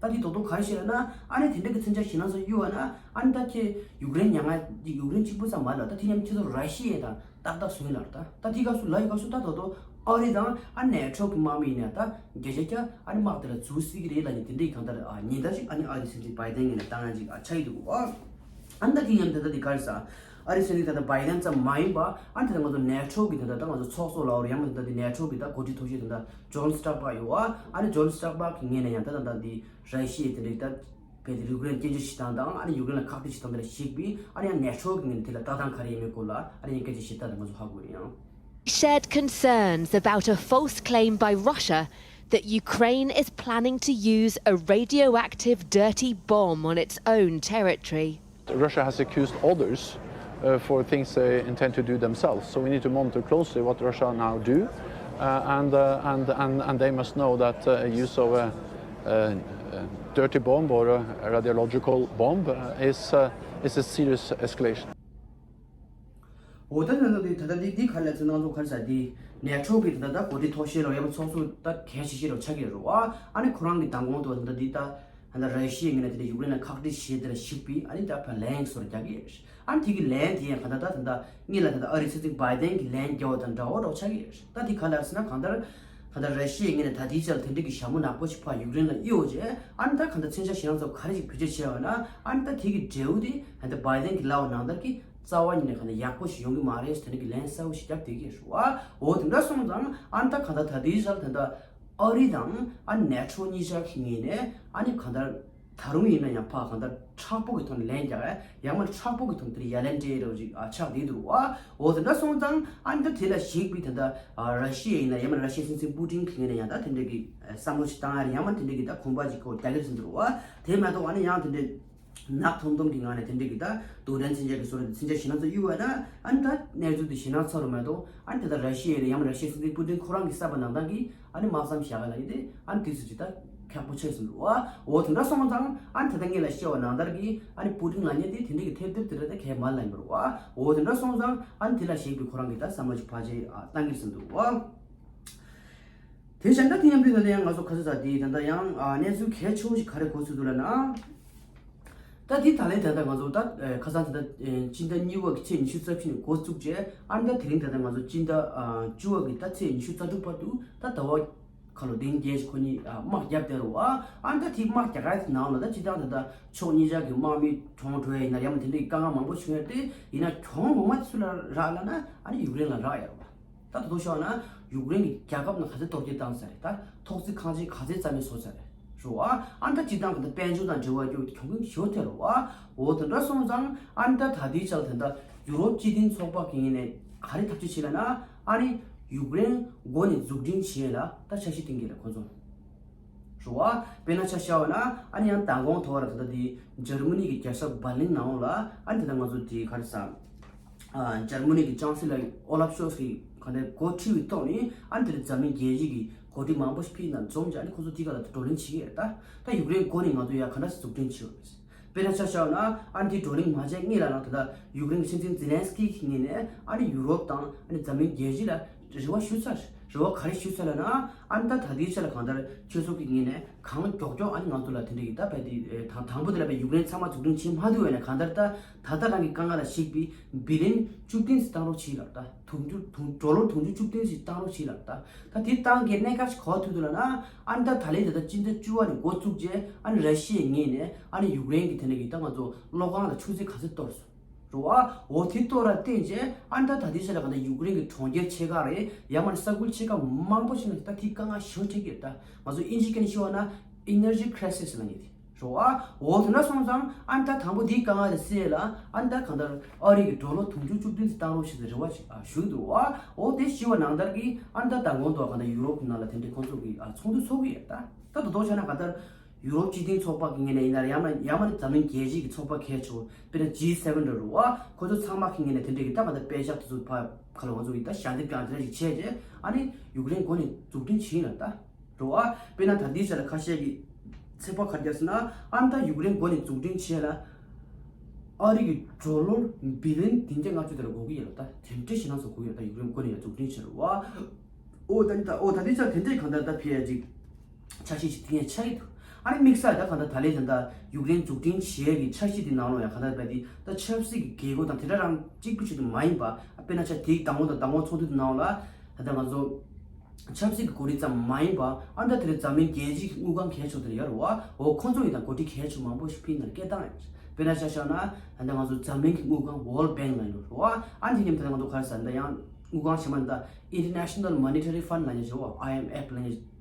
ད་དེ་རྡོག་རྡོག་ག་རེ་བཤད་ལབ་ན་ཨ་ནི་དེ་འདྲ་གི་མཚོན་ཆ་ཞེད་སྣང་ཚ་གཡུག་པ་ན་ཨ་ནི་ད་ཁྱེད་ཡུཀ་རེན་མྱ་ངན་ཡུཀ་རེན་གཅིག་པུ་ཙམ་མ་ལབ་ད་དེ་མཉམ་ཁྱེད་ཚོ་ར་ཤི་ཡ་དང་ཏག་ཏག་བཟུང་ལབ་ད། ད་དེ་སྐབས་སུ་ལབ་ཡི་སྐབས་སུ་ད་རྡོག་རྡོག་ཨ་རི་དང་ཨ་ནེ་ཊོ་གི་དམག་མི་ཡིན་ན་ད་བརྒྱ་ཆ་བརྒྱ་ཨ་ནི་དམག་དེ་ལ་འཛུལ་སྲིད་ཀྱི་རེད་ལབ་ནས་དེ་འདྲའི་གང་ལྟར་ཨ་ཉེན་བརྡ་ཞིག་ཨ་ནི་ཨ་རིའི་སྲིད་འཛིན་བྷའི་ཏན་ངོས་ནས་བཏང་ཡ་ཅིག་ཨ་ཆགས་ཀྱི་འདུག་གོ། ཨ་ནི་ད་དེ་མཉམ་དེ་ད་དེ་ག་རེ་ཟ། ཨ་རིའི་སྲིད་འཛིན་ད་ལྟ་བྷའི་ཏན་ཙམ་མ་ཡིན་པ་ཨ་ནི་ད་ལྟ་ང་ཚོ་ནེ་ཊོ་གི་ད་ལྟ་ད་ང་ཚོ་ཚོགས་གཙོ་ལབ་རེད་ཡང་མིན་ད་ལྟ་དེ་ནེ་ཊོ་གི་ད་འགོ་ཁྲིད་ཐོག་ཤེས་ད་ལྟ་ཇོན་སི་ཊོལ་ཊེན་ཡོད་ཨ། ཨ་ནི་ཇོན་སི་ཊོལ་ཊེན་གི་ངོས་ནས་ཡང་ད་ད་ད་འདི་ར་ཤི་ཡའི་དེ་འདྲའི་ད་བལ་དེ་ཡུཀ་རེན་སྐྱོན་བརྗོད་བྱེད་སྟངས་དང་ཨ་ནི་ཡུཀ་རེན་ལ་ཁག་དཀྲི་བྱེད་སྟངས་དེ་ལ་གཞིགས་པའི་ཨ་ནི་ཡང་ནེ་ཊོ་གི་ངོས་ནས་དེ་ལ་ལྟ་སྟངས་ག་རེ་ཡིན་མིན་སྐོར་ལ་ཨ་ནི་ཡང་སྐད་ཆ་བཤད་སྟངས་དེ་ང་ཚོ་ཧ་གོ་ཡིན་ཡང་། Shared concerns about a false claim by Russia that Ukraine is planning to use a radioactive dirty bomb on its own territory. Russia has accused others uh, for things they intend to do themselves. So we need to monitor closely what Russia now do, uh, and, uh, and, and, and they must know that uh, use of a, a, a dirty bomb or a radiological bomb uh, is, uh, is a serious escalation. འོ་ད་ནང་དུ་ད་ལྟ་འདི་འདི་ག་ལ་ཚོ་ནང་ཚོ་ག་རེ་ཟ་འདི་ནེ་ཊོ་གི་ད་ལྟ་འགོ་ཁྲིད་ཐོག་ཤེས་རོགས་ཡང་ཚོགས་གཙོ་ད་གལ་ཆེ་ཤེས་རོགས་ཆགས་ཀྱི་རེད་བ། ཨ་ནི་ཁོ་རང་གི་མདང་དགོང་དུ་ད་ལྟ་འདི་ད། ད་ལྟ་ར་ཤི་ཡའི་ངོས་ནས་དེ་འདྲ་ཡུཀ་རེན་ལ་ཁག་དཀྲི་བྱས་དེ་ལ་གཞིགས་པའི་ཨ་ནི་ད་ཕར་ལན་སོར་རྒྱག་གི་ཡོད་རེད། ཨ་ནི་དེ་གི་ལན་དེ་ཡང་ག་ད་ད་ད་ལྟ་ངེད་ལ་ད་ལྟ་ཨ་རིའི་སྲིད་འཛིན་བྷའི་ཏན་གྱི་ལན་རྒྱག་པ་དང་འདྲ་བོ་འདྲ་བོ་ཆགས་ཀྱི་ཡོད་རེད། ད་དེ་ག་ལ་ཟེར་ན་གང་ལྟར་གང་ལྟར་ར་ཤི་ཡའི་ངོས་ནས་ད་ལྟའི་ཆར་དེ་འདྲ་གི་ཞྭ་མོ་ནག་པོ་ཞིག་ཕར་ཡུཀ་རེན་ལ་གཡོག་བྱས་ཨ་ནི་ད་གང་ལྟར་མཚོན་ཆ་ཞེད་སྣང་ཚ་བོ་ག་རེ་ཞིག་བེད་སྤྱོད་བྱས་པ་ན་ཨ་ནི་ད་དེ་གི་འབྲས་བུ་དེ་ད་ལྟ་བྷའི་ཏན་གྱི་ལབ་པ་ནང་ལྟར་གྱི་རྩ་བ་ཉིད་ནས་གང་ལྟར་ཡག་པོ་ཞིག་ཡོང་གི་མ་རེད་ཟེར་དེ་འདྲ་གི་ལན་གསལ་བོ་ཞིག་རྒྱབ་བསྡད་ཀྱི་ཡོད་རེད་བ། འོ་དེ་འདྲ་སོང་ཙང་ཨ་ནི་ད་གང་ལྟར་ད་ལྟའི་ཆར་ད་ལྟ། ཨ་རི་དང་ཨ་ནེ་ཊོ་གཉིས་ཆ་གི་ངོས་ནས་ཨ་ནི་གང་ལྟར་ད་རུང་ཡིན་ན་ཡང་ཕར་གང་ལྟར་མཁྲེགས་པོ་གི་ཐོག་ནས་ལན་རྒྱག་ཡ་ཡང་མིན་མཁྲེགས་པོ་གི་ཐོག་ནས་དེར་ཡ་ལན་སྤྲད་རོགས་ཅིག་ཨ་ཆགས་བསྡད་འདུག་བ། འོ་དེ་འདྲ་སོང་ཙང་ཨ་ནི་ད་དེ་ལ་གཞིགས་པའི་ད་ལྟ་ཨ་ར་ཤི་ཡ་ཡིན་ན་ཡང་མིན་ར་ཤི་ཡའི་སྲིད་འཛིན་པུ་ཏིན་གྱི་ངོས་ནས་ཡང་ད་དེ་འདྲ་གི་བསམ་བློ་ཞིག་བཏང་ཡ་རེད་ཡང་མིན་དེ་འདྲ་གི་ད་གོམ་པ་ཅིག་སྐོར་རྒྱག་གི་རེད་ཟེར་འདུག་བ། དེ་མ་གཏོགས་ཨ་ནི་ཡང་དེ་འདྲ། ནག་ཐོམ་ཐོམ་གྱི་ངང་ནས་དེ་འདྲས་ཀྱི་ད་རྡུལ་ཕྲན་མཚོན་ཆ་གི་བཟོ་འདྲ་དེ་མཚོན་ཆ་ཞེད་སྣང་ཚ་གཡུག་པ་ན། ཨ་ནི་ད་གནས་ཚུལ་དེ་ཞེད་སྣང་ཚ་རུ་མ་གཏོགས། ཨ་ནི་དེ་ད་ར་ཤི་ཡ་ཡིན་ན་ཡང་ར་ཤི་ཡའི་སྲིད་འཛིན་པུ་ཏིན་ཁོ་རང་གིས་བསམ་པ་ནང་བཏང་གི་ཨ་ནི་དམག་མཚམས་བཞག་ག་ལ་ཡིན་ཏེ། ཨ་ནི་དེ་ཚོ་ཅིག་ད་ཁག་པོ་ཆགས་སོང་འདུག་བ། འོ་དེ་འདྲ་སོང་ཙང་ཨ་ནི་ད་ལྟ་ངེད་ལ་བཤད་པ་ནང་ལྟར་གྱི་ཨ་ནི་པུ་ཏིན་ལབ་མཁན་དེ་དེ་འདྲས་ཀྱི་ཐེབས་ཐེབས་དེ་འདྲ་ད་གས་མ་ལ་ཡིན་པ་རེད་བ། འོ་དེ་འདྲ་སོང་ཙང་ཨ་ནི་དེ་ལ་གཞིགས་པའི་ཁོ་རང་གིས་ད་བསམ་བློ་ཅིག་ཕལ་ཆེར་ཨ་བཏང་གི་ཟིན་འདུག་བ། དེ་བཞིན་ད་དེ་མཉམ་དུ་ད་ལྟ་ཡང་ང་ཚོ་ཁ་སང་ད་དེ་ད་ལྟ་ཡང་ཨ་གནས་ཚུལ་གལ་ཆེ་བོ་ཞིག་ག་རེ་གོ་ཚུལ་འདུག་ལབ་ན། ད་དེ་ད་ལན་ད་ལྟ་ང་ཚོ་ད་ཨེ་ཁ་སང་ད་ལྟ་ཨེ་སྤྱི་ཟླ་གཉིས་པ་གི་ཚེས་ཉི་ཤུ་རྩ་བཞི་ནས་འགོ་བཙུགས་རྗེས། ཨ་ནི་ད་དེ་རིང་ད་ལྟ་ང་ཚོ་སྤྱི་ཟླ་ཨ་བཅུ་པ་གི་ད་ཚེས་ཉི་ཤུ་རྩ་དྲུག་བར་དུ་ད་ཟླ་བ་ཁ་ལོ་བདུན་བརྒྱད་ཅིག་ཁོ་གཉིས་ཨ་དམག་བརྒྱབ་བསྡད་རེད་བ། ཨ་ནི་ད་དེ་དམག་རྒྱག་ཡ་དེ་ནང་ལ་ད་སྤྱི་བཏང་ད་ལྟ་ཕྱོགས་གཉིས་ཆ་གི་དམག་མི་གྲོངས་འགྲོ་ཡ་ཡིན་ན་ཡང་མ་དེ་འདྲའི་དཀའ་ངལ་མང་པོ་བྱུང་ཡ་དེ་ཡིན་ན། གྱོང་ངོ་མ་དེ་སུ་ལ་རག་ལབ་ན་ཨ་ནི་ཡུཀ་རེན་ལ་རག་ཡོད་རེད་བ། ད་ད་དུང་ཤོད་ན་ཡུཀ་རེན་གྱི་རྒྱལ་ཁབ་ནང་ག་ཚད་གཏོར་སྐྱོན་བཏང་ཚར་རེད། ད་ཐོག་བརྩེགས་ཁང་ཆེན་ག་ཚད་རྩ་མེད་བཟོ་ཚར་རེད། རེད་བ། ཨ་ནི་ད་སྤྱི་བཏང་གི་ད་དཔལ་འབྱོར་དང་འབྲེལ་བ་ཡོད་གྱོང་གུན་ཞེ་པོ་ཐེབས་རེད་བ། འོ་དེ་འདྲ་སོང་ཙང་ཨ་ནི་ད་ད་ལྟའི་ཆར་ད་ལྟ་ཡུ་རོབ་སྤྱི་མཐུན་ཚོགས་པ་གི་ངོས་ནས་ག་རེ་ཐབས་ཇུས་བྱས་ལབ་ན། ཨ་ནི་ཡུཀ་རེན་མགོ་ནས་འཛུགས་སྐྲུན་བྱེད་ཡས་ལ་ད་འཆར་གཞི་བཏིང་གི་རེད་ཁོང་ཚོ། རེད་བ། དཔེར་ན་ཆ་བཞག་པ་ན་ཨ་ནི་ཡང་མདང་དགོང་ཐོག་ར་ད་ལྟ་དེ་འཇར་མ་ནི་གི་རྒྱལ་ས་བྷར་ལིན་ནང་ལ་ཨ་ནི་ད་ལྟ་ང་ཚོ་དེ་ག་རེ་ཟ། ཨ་འཇར་མ་ནི་གི་ཅང་སི་ལར་ཨོ་ལབ་ཤོལ་ཚི་གིས་ག་འདྲ་འགོ་ཁྲིད་པའི་ཐོག་ནས་ཨ་ནི་དེ་ལ་འཛམ་གླིང་རྒྱལ་སྤྱི་གི་འགོ་ཁྲིད་མང་པོ་ཞིག་ཕེབས་ནས་འཛོམས་བྱས། ཨ་ནི་ཁོ་ཚོ་དེ་ག་ལ་བགྲོ་གླེང་བྱེད་ཀྱི་ཡོད་རེད། ད་ད་ཡུཀ་རེན་མགོ་ནས་ང་ཚོ་ཡ་ག་འདྲ་ཞིག་འཛུགས་སྐྲུན་བྱེད་དགོས་རེད། དཔེར་ན་ཆ་བཞག་ན་ཨ་ནི་དེ་བགྲོ་གླེང་མ་བྱས་སྔོན་ལ་ན་ད་ལྟ་ཡུཀ་རེན་གྱི་སྲིད་འཛིན་ཛེ་ལན་སི་ཀི་གི་ངོས་ནས་ཨ་ནི་ཡུ་རོབ་དང་ཨ་ནི་འཛམ་གླིང་རྒྱལ་སྤྱི་ལ་རེ་བ་ཞུས་ཚར། རེ་བ་ག་རེ་ཞུས་ཚར་ལབ་ན། ཨ་ནི་ད་ད་ལྟའི་ཆ་ལ་གང་ལྟར་ཁྱོད་ཚོ་གི་ངོས་ནས་གང་མགྱོགས་མགྱོགས་ཨ་ནི་ང་ཚོ་ལ་དེ་འདྲ་ཡི་ད་བས་དེ་དང་དང་པོ་དེ་ལ་བས་ཡུཀ་རེན་ཚང་མ་འཛུགས་སྐྲུན་བྱེད་མ་ཐུབ་པ་ཡིན་ན། གང་ལྟར་ད་ད་ལྟ་རང་གི་དཀའ་ངལ་ལ་གཞིགས་པའི་བི་ལིན་བཅུ་བདུན་ཙམ་བཏང་རོགས་བྱེད་ལབ། ད་དུང་ཕྱུར་དུང་ཌོ་ལར་དུང་ཕྱུར་བཅུ་བདུན་ཙམ་བཏང་རོགས་བྱེད་ལབ། ད་ད་དེ་བཏང་གི་གནད་འགག་ཞིག་ག་པར་ཐུག་འདུག་ལབ་ན། ཨ་ནི་ད་ད་ལན་ད་ལྟ་སྤྱི་ཟླ་བཅུ་པ་ནས་འགོ་བཙུགས་རྗེས་ཨ་ནི་ར་ཤི་ཡའི་ངོས་ནས་ཨ་ནི་ཡུཀ་རེན་གྱི་དེ་འདྲ་གི་ད་ང་ཚོ་གློག་ཁང་ལ་ཆུ་ཚད་ག་ཚད་གཏོར་སོང་། རེད་བ། འོ་དེ་གཏོར་ར་བརྟེན་བྱས་ཨ་ནི་ད་ད་ལྟའི་ཆ་ལ་གང་ལྟར་ཡུཀ་རེན་གྱི་གྲོང་ཁྱེར་ཆེ་ཁག་རེད། ཡང་མིན་ན་ས་ཁུལ་ཆེ་ཁག་མང་པོ་ཞིག་ནང་ད་དེ་དཀའ་ངལ་ཞེ་པོ་འཕྲད་ཀྱི་རེད། ད་ང་ཚོ་དབྱིན་ཇིའི་སྐད་ནས་ཞུས་པ་ན་ཨེ་ནར་ཇི་ཁི་རའི་སིས་ལབ་མཁན་དེ་རེད་བ། འོ་དེ་འདྲ་སོང་ཙང་ཨ་ནི་ད་དང་པོ་དེའི་དཀའ་ངལ་དེ་སེལ་ཡས་ལ་ཨ་ནི་ད་གང་ལྟར་ཨ་རི་གི་ཌོ་ལར་དུང་ཕྱུར་བཅུ་བདུན་ཙམ་བཏང་རོགས་ཞེས་རེ་བ་ཞིག་ཨ་ཞུས་འདུག་བ། འོ་དེ་ཞུས་པ་ནང་ལྟར་གྱི་ཨ་ནི་ད་མདང་དགོང་དུ་གང་ལྟར་ཡུ་རོབ་ནང་ལ་དེ་འདྲའི་ཁོང་ཚོ་གི་ཨ་ཚོགས་འདུ་ཚོགས་ཀྱི་ཡོད། ད་ད་དོ་དོ་བྱས་ན་གང་ལྟར་ཡུ་རོབ་སྤྱི་མཐུན་ཚོགས་པ་གི་ངོས་ནས་ཡིན་ན་ཡང་ན་ཡང་མིན་ན་འཛམ་གླིང་རྒྱལ་སྤྱིའི་གི་ཚོགས་པ་གལ་ཆེ་བོ་དཔེར་ན་ཇི་སེ་ཝེན་རེད་བ། ཁོ་ཚོ་ཚང་མ་གི་ངོས་ནས་དེ་འདྲའི་གི་ད་ག་ད་དཔེ་ཤག་དེ་ཚོ་ཕ་ག་ལ་ང་ཚོ་གི་ད་ཞལ་འདེབས་ཀྱང་དེ་འདྲ་ཞིག་བྱས་རྗེས་ཨ་ནི་ཡུཀ་རེན་མགོ་ནས་འཛུགས་སྐྲུན་བྱེད་ཡིན་ལ་ད་རེད་བ། དཔེར་ན་ད་ལྟའི་ཆ་ལ་ཁ་ཤས་ཀྱི་ཚོད་དཔག་ག་རེ་བརྒྱབ་ཟེར་ན་ཨ་ནི་ད་ཡུཀ་རེན་མགོ་ནས་འཛུགས་སྐྲུན་བྱས་ལ་ཨ་རི་གི་ཌོ་ལར་བི་ལིན་བདུན་བརྒྱ་ལྔ་བཅུ་དེ་ལ་དགོས་ཀྱི་ཡོད་ལ། ད་དེ་འདྲ་ཞིག་ན་ཚོ་དགོས་ཡོད། ད་ཡུཀ་རེན་མགོ་ནས་ཡང་འཛུགས་སྐྲུན་བྱས་རེད་བ། འོ་ད་ནི་ད་འོ་ད་ལྟའི་ཆ་དེ་འདྲའི་གང་ལྟར་ད་ཕེ་ཡ་ཅིག་འཆར་གཞི་ཞིག་དེ་ངས་ཆགས་ཀྱི་འདུག་ཨ་ནི་དམིགས་བསལ་ད་གང་ལྟར་ད་ལན་ད་ལྟ་ཡུཀ་རེན་འཛུགས་སྐྲུན་བྱེད་ཡས་ཀྱི་འཆར་གཞི་དེ་ནང་ལོགས་ཡང་གང་ལྟར་ད་དེ་ད་ཆབ་སྲིད་ཀྱི་རྒྱལ་སྒོ་དང་དེ་འདྲ་རང་གཅིག་པུ་ཞིག་ཏུ་མ་ཡིན་པ། དཔེར་ན་ཆ་དེའི་མདང་དགོང་དང་མདང་དགོང་ཚོགས་འདུ་དེ་ནང་ལ་ད་ལྟ་ང་ཚོ་ཆབ་སྲིད་ཀྱི་འགོ་ཁྲིད་ཙམ་མ་ཡིན་པ་ཨ་ནི་ད་དེ་རིང་འཛམ་གླིང་རྒྱལ་སྤྱིའི་དངུལ་ཁང་གལ་ཆེ་དེ་ཡོད་རེད་བ། འོ་ཁོང་ཚོ་ཡིན་ད་འགོ་ཁྲིད་གལ་ཆེ་མང་པོ་ཞིག་ཕེབས་ནས་སྐད་བཏང་ཡོད། དཔེར་ན་ཆ་བཞག་ན་ད་ལྟ་ང་ཚོ་འཛམ་གླིང་གི་དངུལ་ཁང་World Bank་ལ་ཡོད་རེད་བ། ཨ་ནི་དེ་མཉམ་དུ་ང་ཚོ་ག་རེ་ཟེར་ད་ཡང་དངུལ་ཁང་གཞན་མ་ད་International Monetary Fund་ལབ་མཁན་ཞིག་ཡོད་བ། ཨའི་ཨེམ་ཨེཕ་ལབ་མཁན།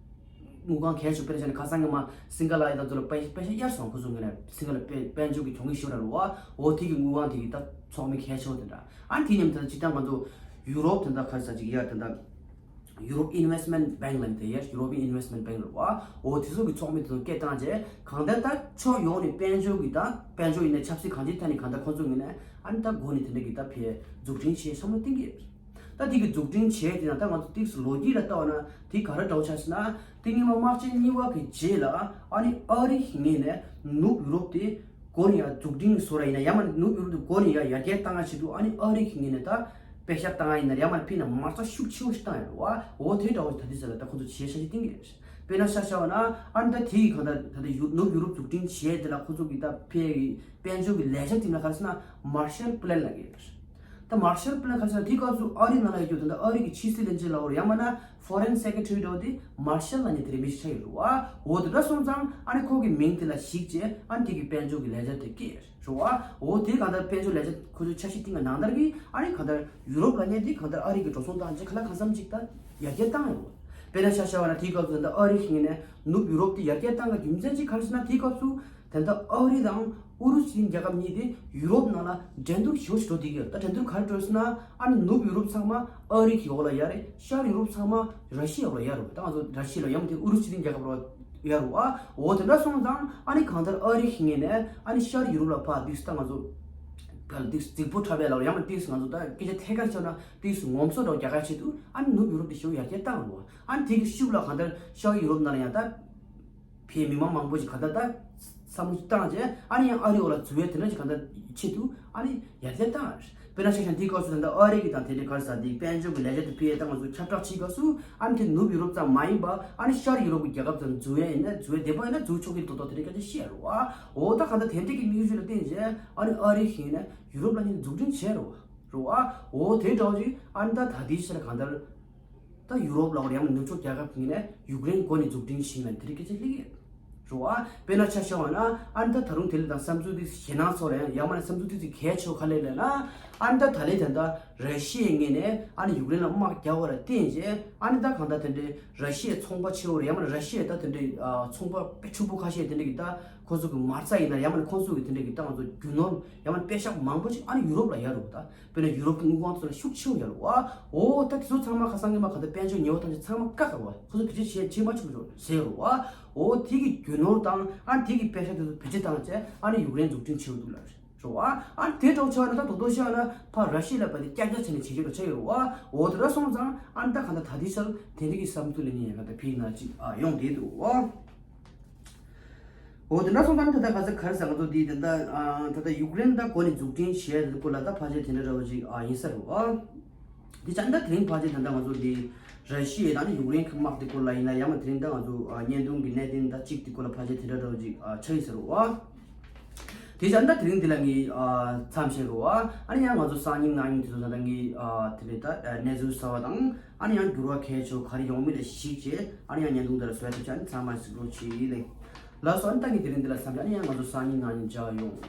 དངུལ་ཁང་གལ་ཆེ་དཔེར་ན་ཆ་ནས་ཁ་སང་ཉི་མ་སིང་ག་ལ་ཡ་དང་ཚོ་ལ་དཔེ་དཔེ་ཆ་གཡར་སོང་། ཁོ་ཚོ་ངོས་ནས་སིང་ག་ལ་དཔལ་དཔལ་འབྱོར་གྱི་གྱོང་གུན་ཞིག་ར་རུ་བ། འོ་དེ་གི་དངུལ་ཁང་དེ་གི་ད་ཚོགས་མི་གལ་ཆེ་བ་དེ་འདྲ། ཨ་ནི་དེ་མཉམ་དུ་ད་སྤྱིར་བཏང་ང་ཚོ་ཡུ་རོབ་དེ་འདྲ་ག་རེ་ཟེར་ཅིག་ཡ་དེ་འདྲ་Europe Investment Bank་ལབ་ནི་དེ་ཡ་European Investment Bank་རུ་བ། འོ་དེ་ཚོ་གི་ཚོགས་མི་དེ་ཚོ་སྐད་བཏང་རྗེས་གང་ལྟར་ད་ཕྱོགས་ཡོངས་ནས་དཔལ་འབྱོར་གྱི་ད་དཔལ་འབྱོར་ཡིན་ན་ཆབ་སྲིད་གང་ཅིའི་ཐད་ནས་གང་ལྟར་ཁོ་ཚོ་ངོས་ནས་ཨ་ནི་ད་འགོ་ནས་དེ་འདྲ་གི་ད་ཕེ་འཛུགས་སྐྲུན་བྱེད་བསམ་བློ་གཏིང་གི། ད་དེ་གི་འཛུགས་སྐྲུན་བྱས་དེ་ན་ད་ང་ཚོ་ཏིག་ཙམ་ལོ་རྒྱུས་ལ་ལྟ་བ་ན་དེ་ག་རེ་འདྲ་བོ་ཆགས་ཟེར་ན། དེ་སྔོན་མ་དམག་ཆེན་གཉིས་པ་གི་རྗེས་ལ་ཨ་ནི་ཨ་རི་གི་ངོས་ནས་ནུབ་ཡུ་རོབ་དེ་འགོ་ནས་ཡར་འཛུགས་སྐྲུན་བཟོ་ར་ཡིན་ན་ཡང་མ་ནུབ་ཡུ་རོབ་དེ་འགོ་ནས་ཡར་ཡར་རྒྱས་བཏང་ཡ་ཆེད་དུ་ཨ་ནི་ཨ་རི་གི་ངོས་ནས་ད་པེ་ཤག་བཏང་ཡ་ཡིན་ན་ཡང་མ་ཕི་ན་མ་རྩ་ཤུགས་ཆེ་བོ་ཞིག་བཏང་ཡ་རེད་བ། འོ་དེ་འདྲ་བོ་ད་དེ་ཟེར་ལ་ད་ཁོ་ཚོ་བྱས་ཤ་ཞིག་བཏིང་གི་རེད། དཔེར་ན་ཆ་བཞག་པ་ན་ཨ་ནི་ད་དེ་ཡི་གང་ལྟར་ད་ལྟ་ཡུ་ནུབ་ཡུ་རོབ་འཛུགས་སྐྲུན་བྱས་དེ་ལ་ཁོ་ཚོ་གི་ད་ཕེ་གི་དཔལ་འབྱོར་གི་ལས་འཆར་དེ་ལ་ག་རེ་ཟེར་ན་Marshall Plan་ལབ་ཀྱི་ཡོད་རེད། ད་Marshall Plan་ག་རེ་ཟེར་ན་དེའི་སྐབས་སུ་ཨ་རི་ནང་ལ་ཡོད་རྒྱུ་ད་ལྟ་ཨ་རི་གི་ཕྱི་སྲིད་བློན་ཆེན་ལབ་དགོས་རེད། ཡང་མིན་ན་Foreign Secretary་འདྲ་བོ་དེ་Marshall་ལབ་མཁན་དེ་རེད། མི་ཞིག་ཆགས་ཡོད་རེད་བ། འོ་དེ་འདྲ་སོང་ཙང་ཨ་ནི་ཁོ་གི་མིང་དེ་ལ་གཞིགས་བྱས་ཨ་ནི་དེ་གི་དཔལ་འབྱོར་གི་ལས་འཆར་དེ་སྐྱེས་རེད་བ། འོ་དེ་གང་ལྟར་དཔལ་འབྱོར་ལས་འཆར་ཁོ་ཚོས་འཆར་གཞི་བཏིང་བའི་ནང་ལྟར་གྱི་ཨ་ནི་གང་ལྟར་ཡུ་རོབ་ལབ་མཁན་དེ་གང་ལྟར་ཨ་རི་གི་འགྲོ་སོང་བཏང་རྗེས་ག་ལ་གང་འཚམ་ཅིག་ད་ཡར་རྒྱས་བཏང་ཡོད་རེད་བ། དཔེར་ན་ཆ་བཞག་པ་ན་དེའི་སྐབས་སུ་ད་ལྟ་ཨ་རི་གི་ངོས་ནས་ནུབ་ཡུ་རོབ་དེ་ཡར་རྒྱས་བཏང་གི་རྒྱུ་མཚན་ཅིག་ག་རེ་ཟེར་ན་དེའི་སྐབས་སུ། དེ་འདྲ་ཨ་རི་དང་ཨུ་རུ་སུ་རྒྱལ་ཁབ་གཉིས་དེ་ཡུ་རོབ་ནང་ལ་འགྲན་བསྡུར་ཞེ་པོ་ཞིག་འགྲོ་བསྡད་ཀྱི་ཡོད། ད་འགྲན་བསྡུར་ག་རེ་འགྲོ་ཟེར་ན་ཨ་ནི་ནུབ་ཡུ་རོབ་ཚང་མ་ཨ་རི་གི་འོག་ལ་ཡོད་རེད། ཤར་ཡུ་རོབ་ཚང་མ་ར་ཤི་ཡའི་འོག་ལ་ཡོད་རེད། ད་ང་ཚོ་ར་ཤི་ཡ་ལ་ཡང་དེ་ཨུ་རུ་སུ་རྒྱལ་ཁབ་རེད། ཡ་རུ་ཨ། འོ་དེ་འདྲ་སོང་ཙང་ཨ་ནི་གང་ལྟར་ཨ་རི་ཞིག་ངེས་ནས་ཨ་ནི་ཤར་ཡུ་རོབ་ལ་ཕར་དུས་སུ་ད་ང་ཚོ་ག་ལ་དུས་སུ་རྫིག་པོ་འཁྲབ་ཡ་ལ་ཡང་ན་དུས་སུ་ང་ཚོ་ད་སྐད་ཆ་ཐད་ཀར་བྱས་ན་དུས་སུ་ངོམ་སོ་འདྲ་བོ་རྒྱག་ག་ཆེད་དུ་ཨ་ནི་ནུབ་ཡུ་རོབ་དེ་ཞེ་པོ་ཡར་རྒྱས་བཏང་རུ་ཨ། ཨ་ནི་དེ་གི་ཤུགས་ལ་གང་ལྟར་ཤར་ཡུ་རོབ་ནང་ལ་ཡང་ད་ཕའི་མི་མང་མང་པོ་ཞིག་གང་ལྟར་ད་བསམ་བློ་བཏང་རྗེས་ཨ་ནི་ཡང་ཨ་རི་འོག་ལ་འཛུལ་ཡ་དེ་འདྲ་ཞིག་གང་ལྟར་ཆེད་དུ་ཨ་ནི་ཡར་རྒྱས་བཏང་། དཔེར་ན་ཆ་བཞག་ན་དེའི་སྐབས་སུ་ད་ལྟ་ཨ་རི་གི་དང་དེ་འདྲའི་ག་རེ་ཟེར་དེ་དཔལ་འབྱོར་གྱི་ལས་འཆར་དེ་ཕུལ་ཡས་ད་ང་ཚོ་ཁྱབ་བསྒྲགས་བྱེད་སྐབས་སུ་ཨ་ནི་དེ་ནུབ་ཡུ་རོབ་ཙམ་མ་ཡིན་པ་ཨ་ནི་ཤར་ཡུ་རོབ་ཀྱི་རྒྱལ་ཁབ་ཙམ་འཛུལ་ཡས་ཡིན་ན་འཛུལ་ཡས་བདེ་པོ་ཡིན་ན་འཛུལ་ཆོག་གི་འདུག་ཏོ་དེ་འདྲའི་སྐད་ཆ་བཤད་རོ་ཨ། འོ་ད་ག་ད་དེ་འདྲའི་གི་དམིགས་ཡུལ་ལ་བརྟེན་བྱས་ཨ་ནི་ཨ་རི་ཞིག་ཡིན་ན་ཡུ་རོབ་ལ་ནི་འཛུགས་སྐྲུན་བྱས་རོ་རོ་ཨ། འོ་དེ་འདྲ་ཅིག་ཨ་ནི་ད་ད་དེའི་ཕྱིར་གང་ལྟར་ད་ཡུ་རོབ་ལ་ཡང་ན་ནུབ་ཕྱོགས་རྒྱལ་ཁབ་ཀྱིས་ནས་ཡུཀ་རེན་འགོ་ནས་འཛུགས་སྐྲུན་བྱས་ན་དེ་རིགས་སྐད་ཆ་སླེབས་ཡོད་རེད་བ། དཔེར་ན་ཆ་བཞག་པ་ན་ཨ་ནི་ད་ད་རུང་དེ་ལ་དང་བསམ་ཚུལ་དེ་ཞེད་སྣང་ཚོར་ཡང་ཡང་མ་ནས་བསམ་ཚུལ་དེ་ཚོ་གལ་ཆེ་བ་ག་ལས་ལས་ན་ཨ་ནི་ད་ད་ལས་དེ་འདྲ་ར་ཤི་ཡའི་ངོས་ནས་ཨ་ནི་ཡུཀ་རེན་ལ་དམག་རྒྱག་པ་ལ་བརྟེན་བྱས་ཨ་ནི་ད་གང་ལྟར་དེ་འདྲའི་ར་ཤི་ཡའི་ཚོང་པ་ཆེ་བོ་རེད་ཡང་མ་ནས་ར་ཤི་ཡའི་ད་དེ་འདྲའི་ཚོང་པ་དཔེ་ཕྱུག་པོ་ཁ་ཤས་དེ་འདྲ་གི་ད་ཁོ་ཚོ་གི་མ་རྩ་ཡིན་ན་ཡང་མ་ནས་ཁོ་ཚོ་གི་དེ་འདྲ་གི་ད་ང་ཚོ་རྒྱུ་ནོར་ཡང་མ་ནས་པེ་ཤག་མང་པོ་ཅིག་ཨ་ནི་ཡུ་རོབ་ལ་ཡོད་རེད་བ་ད། དཔེར་ན་ཡུ་རོབ་ཀྱི་དངུལ་ཁང་ཚོ་ལ་ཤུགས་ཆེ་བ་ཡོད་རེད་བ། འོ་ད་དེ་ཚོ་ཚང་མ་ཁ་སང་གི་མ་ག་ད་དཔལ་འབྱོར་ཉེ་བ་ཐམས་ཅད་ཚང་མ་བཀག་ག་བ་ཁོ་ཚོ་བེད་སྤྱོད་བྱེད་བྱེད་མ་ཆོག་ཆོག་ཟེར་རེད་བ། འོ་དེ་གི་རྒྱུ་ནོར་དང་ཨ་དེ་གི་པེ་ཤག་དེ་ཚོ་བེད་སྤྱོད་བཏང་བྱས་ཨ་ནི་ཡུཀ་རེན་འཛུགས་སྐྲུན་བྱེད་འདུག་ལ་རེད་བ། ཨ་དེ་འདྲ་བྱས་ན་ད་དོ་དོ་བཤད་ན་ཕར་ར་ཤི་ཡ་ལ་བ་དེ་ཀྱག་ཀྱག་བྱས་ནས་བྱེད་རྒྱུ་ལ་ཆ་ཡོད་རེད་བ། འོ་དེ་འདྲ་སོང་ཙང་ཨ་ནི་ད་ག་ད་ད་དེ་ཚོ་དེ་འདྲ་གི་བསམ་ཚུལ་ལ་ནི་ཡང་ག་ད་ཕིག་ན་ཅིག་ཨ་ཡོང་བསྡད་འདུག་བ། འོ་དེ་འདྲ་སོང་ཙང་ད་ལྟ་ག་ས་ག་རེ་ཟེར་ག་ཚོད་དེ་དེ་འདྲ་ཨ་ད་ལྟ་ཡུཀ་རེན་ད་འགོ་ནས་འཛུགས་སྐྲུན་བྱས་ཡོད་སྐོར་ལ་ད་ཕལ་ཆེར་དེ་འདྲ་འདྲ་བོ་ཅིག་ཨ་ཡིན་ས་རེད་ཨ། དེ་ཙང་ད་དེ་རིང་ཕལ་ཆེར་ད་ལྟ་ང་ཚོ་དེ་ར་ཤི་ཡ་དང་ནི་ཡུཀ་རེན་གྱི་དམག་དེ་སྐོར་ལ་ཡིན་ན་ཡང་མ་དེ་རིང་ད་ང་ཚོ་ཨ་བརྙན་ཐུང་གི་གནད་དོན་ད་གཅིག་དེ་སྐོར་ལ་ཕལ་ཆེར་དེ་འདྲ་འདྲ་བོ་ཅིག་ཨ་ཆགས་ཡིན་ས་རེད་ཨ། དེ་ཙང་ད་དེ་རིང་འདི་ལ་ངས་ཨ་མཚམས་བཞག་རོགས་ཨ། ཨ་ནི་ཡང་ང་ཚོ་སང་ཉིན་གནངས་ཉིན་དེ་ཚོ་ད་ལྟ་ངས་ཨ་དེ་རེད་ད་གནས་ཚུལ་གསར་བ་དང་། ཨ་ནི་ཡང་འགྱུར་བ་གལ་ཆེ་བ་ག་རེ་ཡོང་མིན་ལ་གཞིགས་བྱས་ཨ་ནི་ཡང་བརྙན་ཐུང་འདི་ལ་བཟོས་ཐུབ་ཆ་ནི་ཚང་མ་གཟིགས་རོགས་བྱེད་ལེ། ལགས་སོ་ཨ་ནི་ད་ངས་དེ་རིང་འདི་ལ་མཚམས་བཞག་ཨ་ནི་ཡང་ང་ཚོ་སང་ཉིན་གནངས་ཉིན་མཇལ་ཡོང་།